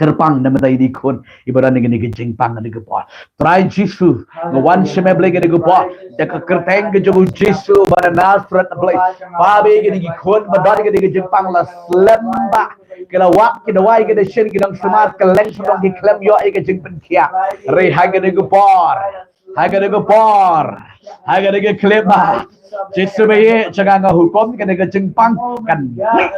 Kyrpang na mynta ïa i khun iba don ïa kane ka jingpang ha kane ka por. Trai Jisu, nga wan sha me Blei ha kane ka por da ka kyrteng ka jong U Jisu ba na Nasareth Blei. Papa ïa kine ki khun ba don ïa kane ka jingpang la slem bha. Ki la wad, ki la wai, ki la shin, ki dang sumar, kylleng sawdong ki khlem ïoh ïa ka jingpynkhiah. Re ha kane ka por. Ha kane ka por, ha kane ka khyllipmat, Jisu ba ïeit jong nga, nga hukum kane ka jingpang kan beh,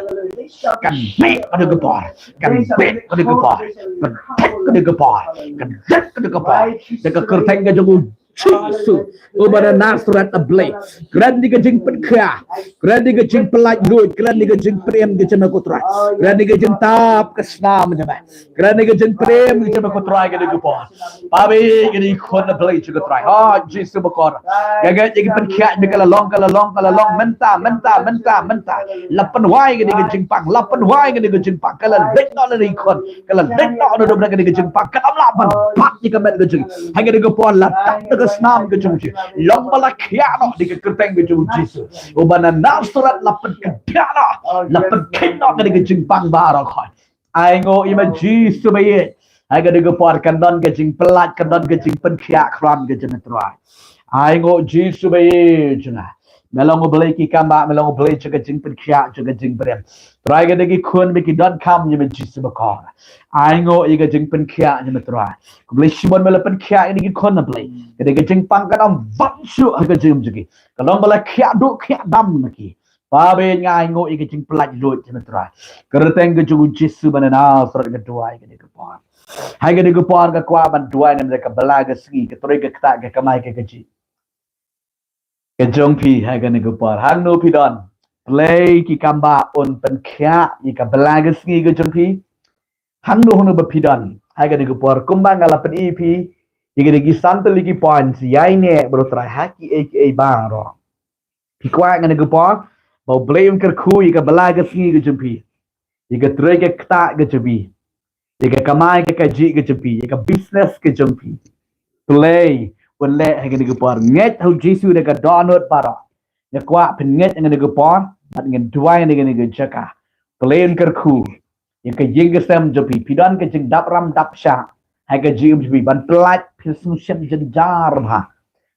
kan beh kane ka por, kan beh kane ka por, kan beh kane ka por, kan beh kane ka por. Da ka kyrteng ka jong U Jisu uba na Nasareth Blei. Kren ïa ka jingpynkhiah, kren ïa ka jingpyllait luid, kren ïa ka jingpdem ka jong me ko Trai, kren ïa ka jingtap ka snam jong me. Kren ïa ka jingpdem ka jong me ko Trai ha kane ka por. Papa ïa kine ki khun Blei jong ka Trai. Ha Jisu bakor. Ka ngeit ïa ka pynkhiah jong me ka la long, ka la long, ka la long mynta, mynta, mynta, mynta. La pynwai ïa kane ka jingpang, la pynwai ïa kane ka jingpang. Ka la leit noh na i khun, ka la leit noh na dum na kane ka jingpang. Ka ym lah ban bat ïa ka met ka jong ngi. Ha kane ka por la tap da ka snam ka jong U Jisu. Long ba la khiah noh da ka kyrteng ka jong U Jisu uba na Nasareth, la pynkhiah noh, la pynkhiah noh kane ka jingpang baroh khoit. Ai nguh ïa me Jisu ba ïeit. Ha kane ka por kan don ka jingpyllait, kan don ka jingpynkhiah khlem ka jingtrai. Ai nguh Jisu ba ïeit jong nga. Me long U Blei ki kambah, me long U Blei jong ka jingpynkhiah, jong ka jingpdem. Trai kine ki khun ba ki donkam ïa me Jisu bakor. Ai nguh ïa ka jingpynkhiah ïa me Trai. Ko Blei shibun me la pynkhiah ïa kine ki khun Blei. Kane ka jingpang kan ym wan shuh ha ka jingim jong ki. Ka long ba la khiah duh khiah dam na ki. Papa ïa nga ai nguh ïa ka jingpyllait luid jong me Trai. Kyrteng ka jong U Jisu ba na Nasareth nga duwai ha kane ka por. Ha kane ka por nga kwah ban duwai na ka bla ka sngi, ka trei ka ktah, ka kamai ka kajih ka jong phi ha kane ka por. Hangno phi don, Blei ki kambah un pynkhiah ïa ka bla ka sngi ka jong phi. Hangno hangno ba phi don ha kane ka por, kumba nga la pyni ïa phi ïa kine ki san tylli ki points, ïaineh bad U Trai ha kiei kiei baroh. Phi kwah ha kane ka por ba U Blei un kyrkhu ïa ka bla ka sngi ka jong phi, ïa ka trei ka ktah ka jong phi, ïa ka kamai ka kajih ka jong phi, ïa ka business ka jong phi. Blei un leh ha kane ka por. Ngeit ha U Jisu da ka dohnud baroh. Nga kwah phin ngeit ha kane ka por bad ngin duwai na kane ka jaka. Blei un kyrkhu ïa ka ïing ka sem jong phi. Phi don ka jingdap ram dap shah ha ka jingim jong phi, ban pyllait, phi sngewsih jynjar bha.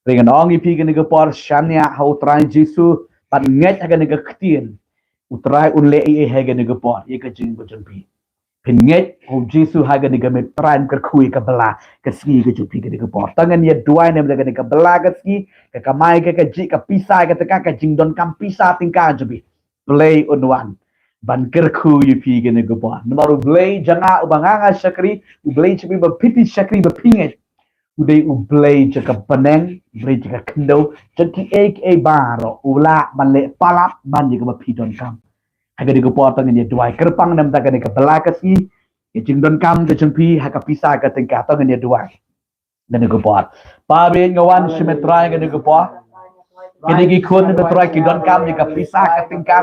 Te ngan ong ïa phi ha kane ka por, shaniah ha U Trai Jisu bad ngeit ha kane ka ktien. U Trai un leh ei ei ha kane ka por ïa ka jingim ka jong phi. Phin ngeit ha U Jisu ha kane ka miet, Trai un kyrkhu ïa ka bla ka sngi ka jong phi ha kane ka por. To ngin ïa duwai ne em da kane ka bla ka sngi, ka kamai ka kajih, ka pisa ka tyngka, ka jingdonkam pisa tyngka jong phi. Blei un wan ban kyrkhu ïa phi ha kane ka por. Namar U Blei jong nga uba nga nga shakri, U Blei jong phi ba phi ti shakri ba phi ngeit, u dei U Blei jong ka bneng, U Blei jong ka khyndew, jong kiei kiei baroh, u lah ban leh palat ban ïa kaba phi donkam. Ha kane ka por to ngin ïa duwai. Kyrpang ne em da kane ka bla ka sngi, ka jingdonkam ka jong phi ha ka pisa ka tyngka, to ngin ïa duwai. Kane ka por. Papa ïa nga wan sha me Trai ha kane ka por. Kine ki khun ba Trai ki donkam ïa ka pisa ka tyngka,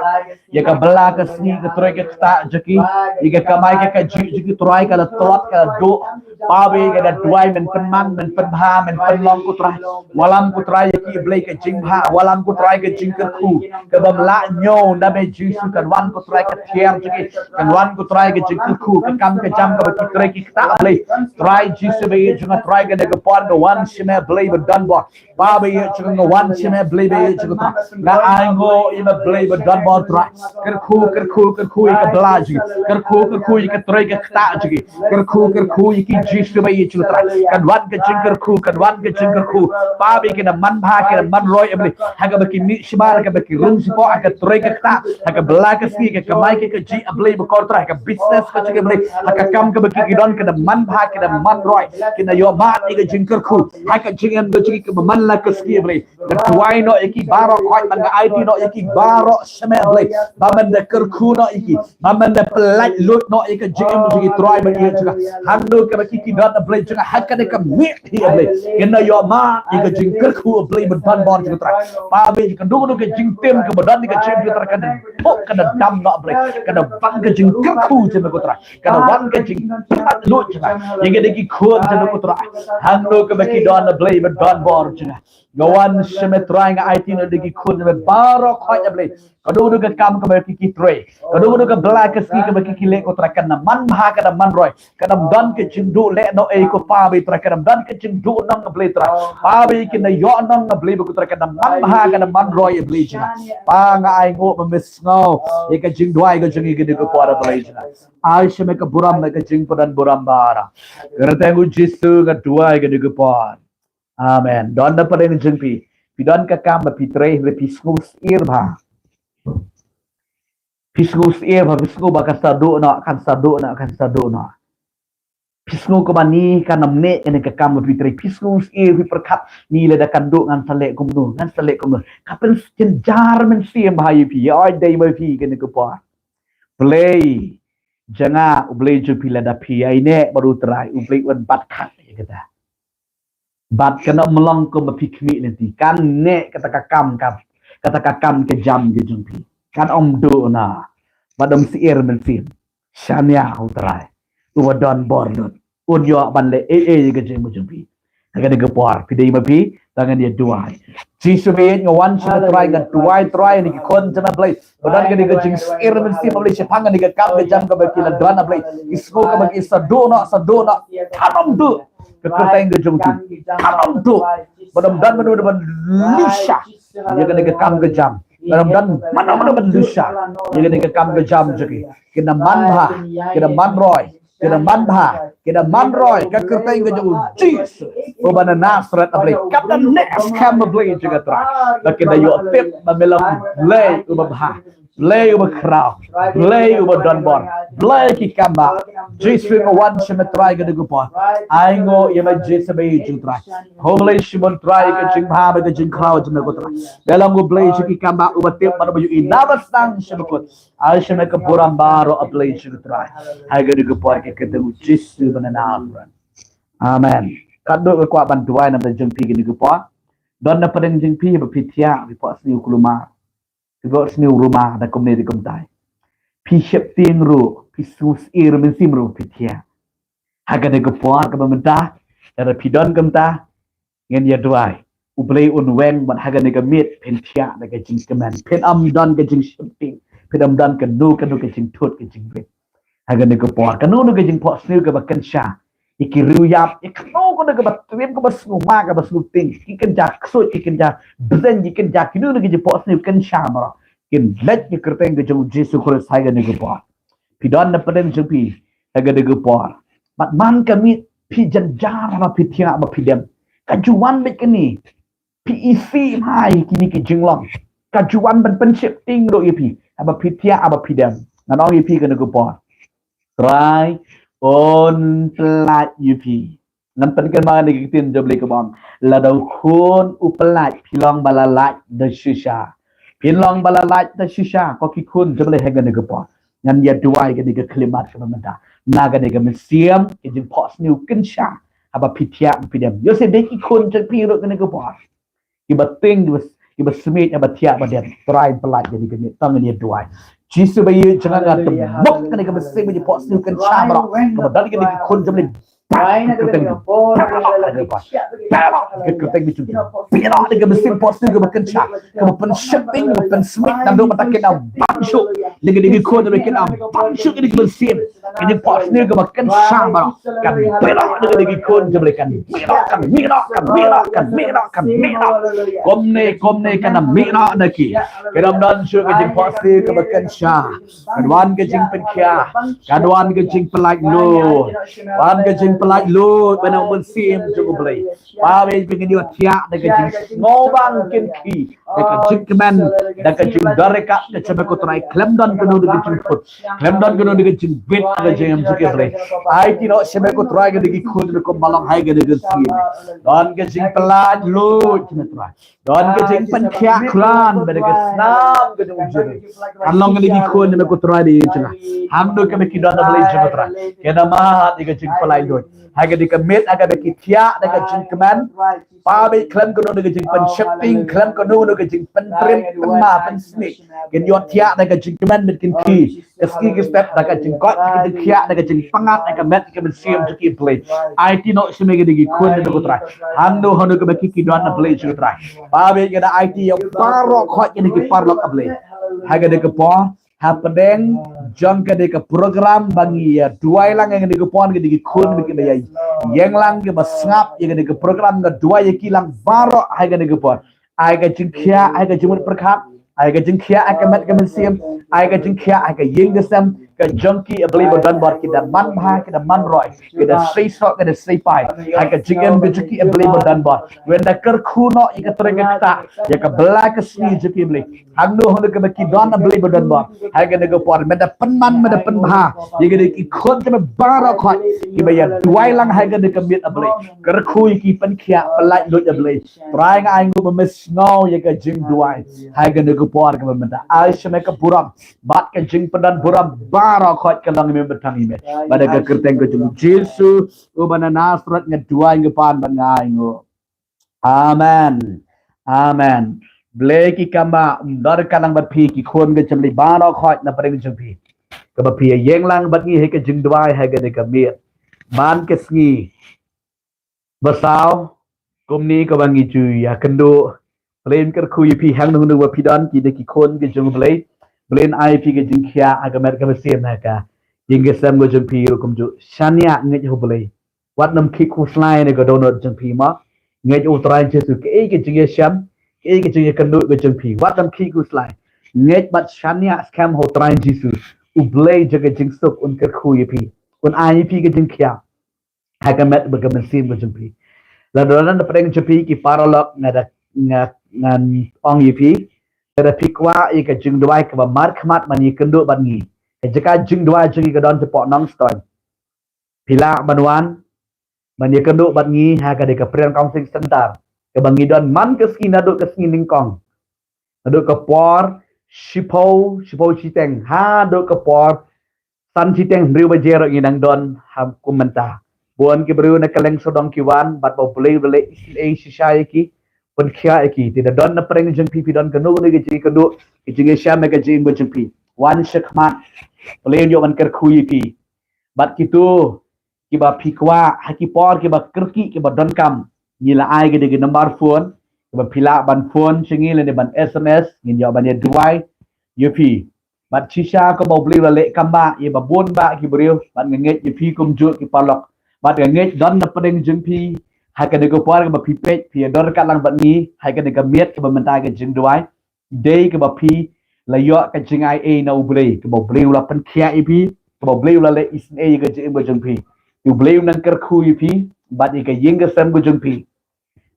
ïa ka bylla ka sngi, ka trei ka ktah jong ki, ïa ka kamai ka kajih jong ki Trai, ka la tlot ka la duh. Pawi ka da duwai men pynman, men pynbha, men pynlong ko Trai. Wallam ko Trai ïa ki Blei ka jingbha, wallam ko Trai ka jingkyrkhu. Ka bym lah ñiew, na me Jisu kan wan ko Trai ka thiang jong ki, kan wan ko Trai ka jingkyrkhu, ka kam ka jam kaba ki trei ki ktah Blei. Trai Jisu ba ïeit jong nga Trai kane ka por ka wan sha me Blei ba donbor. Pawi ïeit jong nga wan sha me Blei ba ïeit jong nga Trai. Nga ai nguh ïa me Blei ba donbor Trai. Kyrkhu, kyrkhu, kyrkhu ïa ka bylla jong ki. Kyrkhu, kyrkhu ïa ka trei ka ktah jong ki. Kyrkhu, kyrkhu ïa ki Jisu ba ïeit jong nga Trai. Kan wan ka jingkyrkhu, kan wan ka jingkyrkhu. Pawi ki na manbha, ki na manroi Blei. Ha kaba ki mih shabar, ha kaba ki rung shapoh, ha ka trei ka ktah, ha ka bylla ka sngi, ka kamai ka kajih Blei ba kor Trai, ha ka business ka jong ki Blei. Ha ka kam kaba ki ki don, ki na manbha, ki na manroi. Ki na ïoh mad ïa ka jingkyrkhu. Ha ka jingim ka jong ki kaba man la ka sngi Blei. Nga duwai noh ïa ki baroh, hooid, nga aiti noh ïa ki baroh sha me Blei. Ba men da kyrkhu noh ïa ki, ba men da pyllait lut noh ïa ka jingim jong ki Trai ba ïeit jong nga. Hangno kaba ki ki don Blei jong nga, ha kane ka miet hi Blei, kin da ïoh mad ïa ka jingkyrkhu Blei ba donbor jong nga Trai. Pawi ka dei ka jingtim kaba don ïa ka jingim jong nga Trai, kan da pok, kan da dam noh Blei, kan da wan ka jingkyrkhu jong nga Trai, kan da wan ka jingpyllait lut jong nga ïa kine ki khun jong nga Trai. Hangno kaba ki don Blei ba donbor jong nga. Nga wan sha me Trai, nga aiti noh ïa ki khun jong me baroh, hooid Blei. Kano kano ka kam kaba ki ki trei, kano kano ka bylla ka sngi kaba ki ki leh ko Trai, kan da manbha, kan da manroi, kan da don ka jingduh leh noh ei ko Pawi Trai, kan da don ka jingduh nong Blei Trai. Pawi kin da ïoh nong Blei ba ko Trai, kan da manbha, kan da manroi Blei jong nga. Pa nga ai nguh ba me sngew ïa ka jingduwai ka jong ngi kane ka por Blei jong nga. Ai sha me ka burom bad ka jingpyndonkam burom baroh. Kyrteng u Jisu nga duwai kane ka por. Amen. Don na pdeng jong phi, phi don ka kam ba phi trei, hynrei phi sngewsyier bha. Phi sngewsyier bha, phi sngew ba kan sa duh noh, kan sa duh noh, kan sa duh noh. Phi sngew kumne, kan ym neh kane ka kam ba phi trei. Phi sngewsyier, phi pyrkhat, ni lada kan duh ngan sa leh kumno, ngan sa leh kumno. Ka pynjynjar mynsiem bha ïa phi, ïa dei ma phi kane ka por. Blei jong nga, U Blei jong phi, lada phi ïaineh bad U Trai, U Blei un bat khang ïa kata. Bad kan ym long kumba phi khmih lynti. Kan neh kata ka kam, ka, kata ka kam ka jam ka jong phi. Kan ym duh noh. Bad ym syier mynsiem. Shaniah ha U Trai uba donbor lut. Un ïoh ban leh ei ei ka jingim jong phi. Ha kane ka por phi dei ma phi, tang ngan ïa duwai. Jisu ba ïeit, nga wan sha me Trai, nga duwai Trai ïa kine ki khun jong me Blei ba don kane ka jingsyier mynsiem Blei shaphang kane ka kam ka jam kaba ki la don Blei. Ki sngew kaba ki sa duh noh, sa duh noh. Kan ym duh. Ka kyrteng ka jong phi, kan ym duh. Bad ym don mano ban lynshah ïa kane ka kam ka jam. Bad ym don mano mano ban lynshah ïa kane ka kam ka jam jong ki. Kin da manbha, kin da manroi, kin da manbha, kin da manroi, ka kyrteng ka jong U Jisu uba na Nasareth Blei. Kat da neh skhem Blei jong nga Trai, ba kin da ïoh tip ba me long Blei uba bha, Blei uba khraw, Blei uba donbor, Blei ki kam ba. Jisu nga wan sha me Trai kane ka por. Ai nguh ïa me Jisu ba ïeit jong nga Trai. Ho Blei shibun Trai, ka jingbha bad ka jingkhraw jong me ko Trai. Me long U Blei jong ki kam ba, uba tip bad uba ïohi na ba sdang sha bakut. Ai sha me ka burom baroh A Blei jong nga Trai. Ha kane ka por ha ka kyrteng U Jisu ba na Nasareth. Amen. Katno nga kwah ban duwai na bynta jong phi kane ka por. Don na pdeng jong phi ba phi thiah, phi phohsniew kulmar, phi phohsniew rumar da kumne da kumtai. Phi sheptieng ruh, phi sngewsyier mynsiem ruh, phi thiah. Ha kane ka por kaba mynta, lada phi don kumta, ngan ïa duwai. U Blei un weng bad ha kane ka miet phin thiah da ka jingkmen. Phin ym don ka jingsheptieng, phin ym don kano kano ka jingthut ka jingrit. Ha kane ka por, kano kano ka jingphohsniew kaba kynsha, ïa ki riew ïap, ïa kano kano kaba triem, kaba sngewma, kaba sngewtieng, ki kynja ksuid, ki kynja bseiñ, ki kynja kino kino ki jingphohsniew kynsha baroh, kin leit ha ka kyrteng ka jong U Jisu Khrist ha kane ka por. Phi don na pdeng jong phi ha kane ka por. Bad man ka miet phi jynjar haba phi thiah haba phi dem. Ka ju wan beit kane. Phi isih bha ïa kine ki jinglong. Ka ju wan ban pynsheptieng ruh ïa phi haba phi thiah haba phi dem. Ngan ong ïa phi kane ka por, Trai un pyllait ïa phi. Ngan pynkynmaw ïa ka ktien jong U Blei kaba ong, lada U Khun u pyllait, phin long ba la lait da shisha. Phin long ba la lait da shisha, ko ki khun jong U Blei ha kane ka por. Ngan ïa duwai kane ka khyllipmat kaba mynta na kane ka mynsiem ka jingphohsniew kynsha haba phi thiah phi dem. Ïoh shisha dei ki khun jong phi ruh kane ka por kiba tieng, kiba, kiba smiej, ïa ba thiah ba diat. Trai, pynlait ïa kane ka miet, tang ïa duwai. Jisu ba ïeit, jong nga nga tymmen ïa kane ka mynsiem ba jingphohsniew kynsha baroh, kaba don ïa kane ka khun jong U Blei. Pynlait ïa kane ka mynsiem phohsniew kaba kynsha, kaba pynsheptieng, kaba pynsmiej, naduh mynta kin ym bam shuh. Ïa kane ka khun jong U Blei kin ym bam shuh ïa kane ka mynsiem. Ka jingphohsniew kaba kynsha baroh kan pynlait ïa kane ka khun jong U Blei, kan pynlait, kan pynlait, kan pynlait, kan pynlait. Kumne, kumne kan ym pynlait na ki. Kan ym don shuh ka jingphohsniew kaba kynsha. Kan wan ka jingpynkhiah, kan wan ka jingpynlait lut. Wan ka jingpynlait lut ban ong mynsiem jong U Blei. Ba ba ngin ïoh thiah da ka jingsngewbang kynkhih, da ka jingkmen, da ka jingdon ryngkat ka jong me ko Trai, khlem don kano kano ka jingput, khlem don kano kano ka jingbit ha ka jingim jong ki, Blei. Aiti noh sha me ko Trai, kane ki khun jong me kum ba long ha kane ka sien. Don ka jingpynlait lut jong me Trai. Don ka jingpynkhiah khlan bad ka snam ka jong U Blei. Kan long kane ki khun jong me ko Trai, da ïeit jong nga. Hangno kaba ki don, A Blei jong me Trai, kin ym mad ïa ka jingpynlait lut. Ha kane ka miet, ha kaba ki thiah da ka jingkmen, ba ba khlem kano kano ka jingpynsheptieng, khlem kano kano ka jingpyntriem, pynma, pynsmiej, kin ïoh thiah da ka jingkmen bad kynkhih. Ka sngi ka step da ka jingkoit, da ka jingkhiah, da ka jingpyngat, da ka met, da ka mynsiem jong ki, Blei. Aiti noh sha me kine ki khun jong me ko Trai. Hangno hangno kaba ki ki don, A Blei jong me Trai, ba ba ngin da aiti ïa baroh khoit kine ki paralok, A Blei. Ha kane ka por, hapdeng jong kane ka program ba ngi ïa duwai lang ha kane ka por, kine ki khun ba ki ba ïa ïeng lang, ki ba sngap ïa kane ka program, nga duwai ïa ki lang baroh ha kane ka por. Ai ka jingkhiah, ai ka jingmut pyrkhat, ai ka jingkhiah, ai ka met ka mynsiem, ai ka jingkhiah, ai ka ïing ka sem ka jong ki, A Blei ba don bor, ki da manbha, ki da manroi, ki da seisoh, ki da seipai ha ka jingim ka jong ki, A Blei ba don bor. Wen da kyrkhu noh ïa ka trei ka ktah, ïa ka bla ka sngi jong ki, Blei. Hangno hangno kaba ki don, A Blei ba don bor, ha kane ka por, me da pynman, me da pynbha ïa kine ki khun jong me baroh khoit, ki ba ïa duwai lang ha kane ka miet, A Blei. Kyrkhu ïa ki, pynkhiah, pynlait lut, A Blei. Trai, nga ai nguh ba me sngew ïa ka jingduwai ha kane ka por kaba mynta. Ai sha me ka burom bad ka jingpyndon burom baroh khoit ka long ïa me, bad tang ïa me. Bad ha ka kyrteng ka jong U Jisu uba na Nasareth nga duwai, nga pan bad nga ai nguh. Amen. Amen. Blei ki kamba, um, dor ka lang bad phi, ki khun ka jong U Blei baroh khoit na pdeng jong phi, kaba phi ïa ïeng lang bad ngi ha ka jingduwai ha kane ka miet. Man ka sngi ba saw kumne kaba ngi ju ïa kynduh, Blei un kyrkhu ïa phi hangno hangno ba phi don, ki da ki khun ki jong U Blei. Blei un ai phi ka jingkhiah ha ka met ka mynsiem, ha ka ïing ka sem ka jong phi ruh kumjuh. Shaniah, ngeit ha U Blei. Wat nym khih khuslai na ka dohnud jong phi mo. Ngeit U Trai Jisu, kaei ka jingïashem, kaei ka jingïakynduh ka jong phi, wat nym khih khuslai. Ngeit bad shaniah skhem ha U Trai Jisu. U Blei jong ka jingsuk un kyrkhu ïa phi, un ai ïa phi ka jingkhiah ha ka met bad ka mynsiem ka jong phi. Lada don na pdeng jong phi ki paralok, nga da, nga, ngan ong ïa phi, lada phi kwah ïa ka jingduwai kaba markhmat ban ïakynduh bad ngi, ka jaka jingduwai jong ngi ka don shapoh Nongstoiñ. Phi lah ban wan ban ïakynduh bad ngi ha kane ka Prayer Counseling Center kaba ngi don man ka sngi naduh ka sngi nyngkong, naduh ka por shiphew, shiphew shiteng haduh ka por san shiteng, hynriew baje ruh ngi nang don ha kum mynta. Bun ki briew na kylleng sawdong ki wan, bad ba U Blei u la leh isynei shisha ïa ki, pynkhiah ïa ki. Te da don na pdeng jong phi, phi don kano kano ka jingïakynduh, ka jingïashem ha ka jingim ka jong phi, wan shakhmat. U Blei un ïoh ban kyrkhu ïa phi. Bad kito kiba phi kwah ha ki por kiba kyrkieh, kiba donkam, ngi la ai kane ka number phone kaba phi lah ban phone sha ngi lane ban S M S, ngin ïoh ban ïa duwai ïa phi. Bad shisha kumba U Blei u la leh kamba ïa ba bun bah ki briew, bad nga ngeit ïa phi kumjuh ki paralok. Bad nga ngeit don na pdeng jong phi ha kane ka por kaba phi peit, phi ïa don ryngkat lang bad ngi ha kane ka miet kaba mynta ka jingduwai. Dei kaba phi la ïoh ka jingaiei na U Blei, kaba U Blei u la pynkhiah ïa phi, kaba U Blei u la leh isynei ïa ka jingim ka jong phi. U Blei u nang kyrkhu ïa phi bad ïa ka ïing ka sem ka jong phi.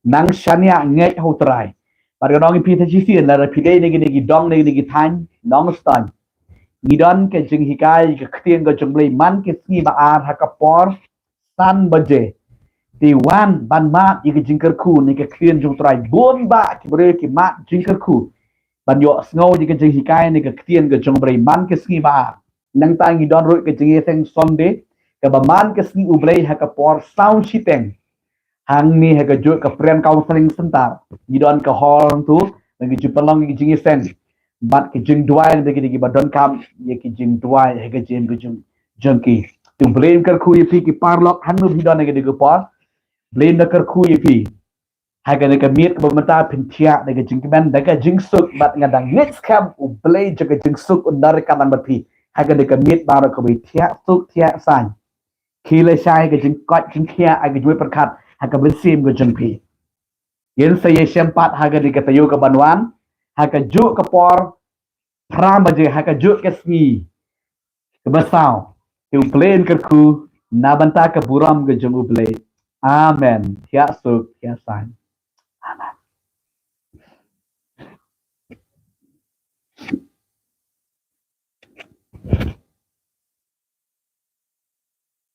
Nang shaniah, ngeit ha U Trai. Bad ngan ong ïa phi sa shisien, lada phi dei na kine ki dong, na kine ki thaiñ Nongstoiñ, ngi don ka jinghikai ïa ka ktien ka jong U Blei man ka sngi ba ar ha ka por san baje. Te wan ban mad ïa ka jingkyrkhu na ka ktien jong U Trai. Bun bah ki briew ki mad jingkyrkhu ban ïohsngew ïa ka jinghikai na ka ktien ka jong U Blei man ka sngi ba ar. Nangta ngi don ruh ka jingïaseng Sunday kaba man ka sngi U Blei ha ka por saw shiteng. Hangne ha kajuh ka Prayer Counseling Center ngi don ka hall hangto, ban ki ju pynlong ki jingïaseng bad ki jingduwai na ki, ki ba donkam ïa ki jingduwai ha ka jingim ka jong, jong ki. Te U Blei un kyrkhu ïa phi ki paralok hangno phi don ha ka dei ka por. Blei un kyrkhu ïa phi ha kane ka miet kaba mynta phin thiah da ka jingkmen, da ka jingsuk, bad nga dang ngeit skhem U Blei jong ka jingsuk un don ryngkat lang bad phi ha kane ka miet baroh kaba thiah suk thiah saiñ. Khie lashai ka jingkoit jingkhiah ha ka jingmut pyrkhat ha ka mynsiem ka jong phi. Ngin sa ïashem pat ha kane ka taïew kaba wan, ha kajuh ka por phra baje, ha kajuh ka sngi kaba saw. Te U Blei un kyrkhu na bynta ka burom ka jong U Blei. Amen. Thiah suk thiah saiñ.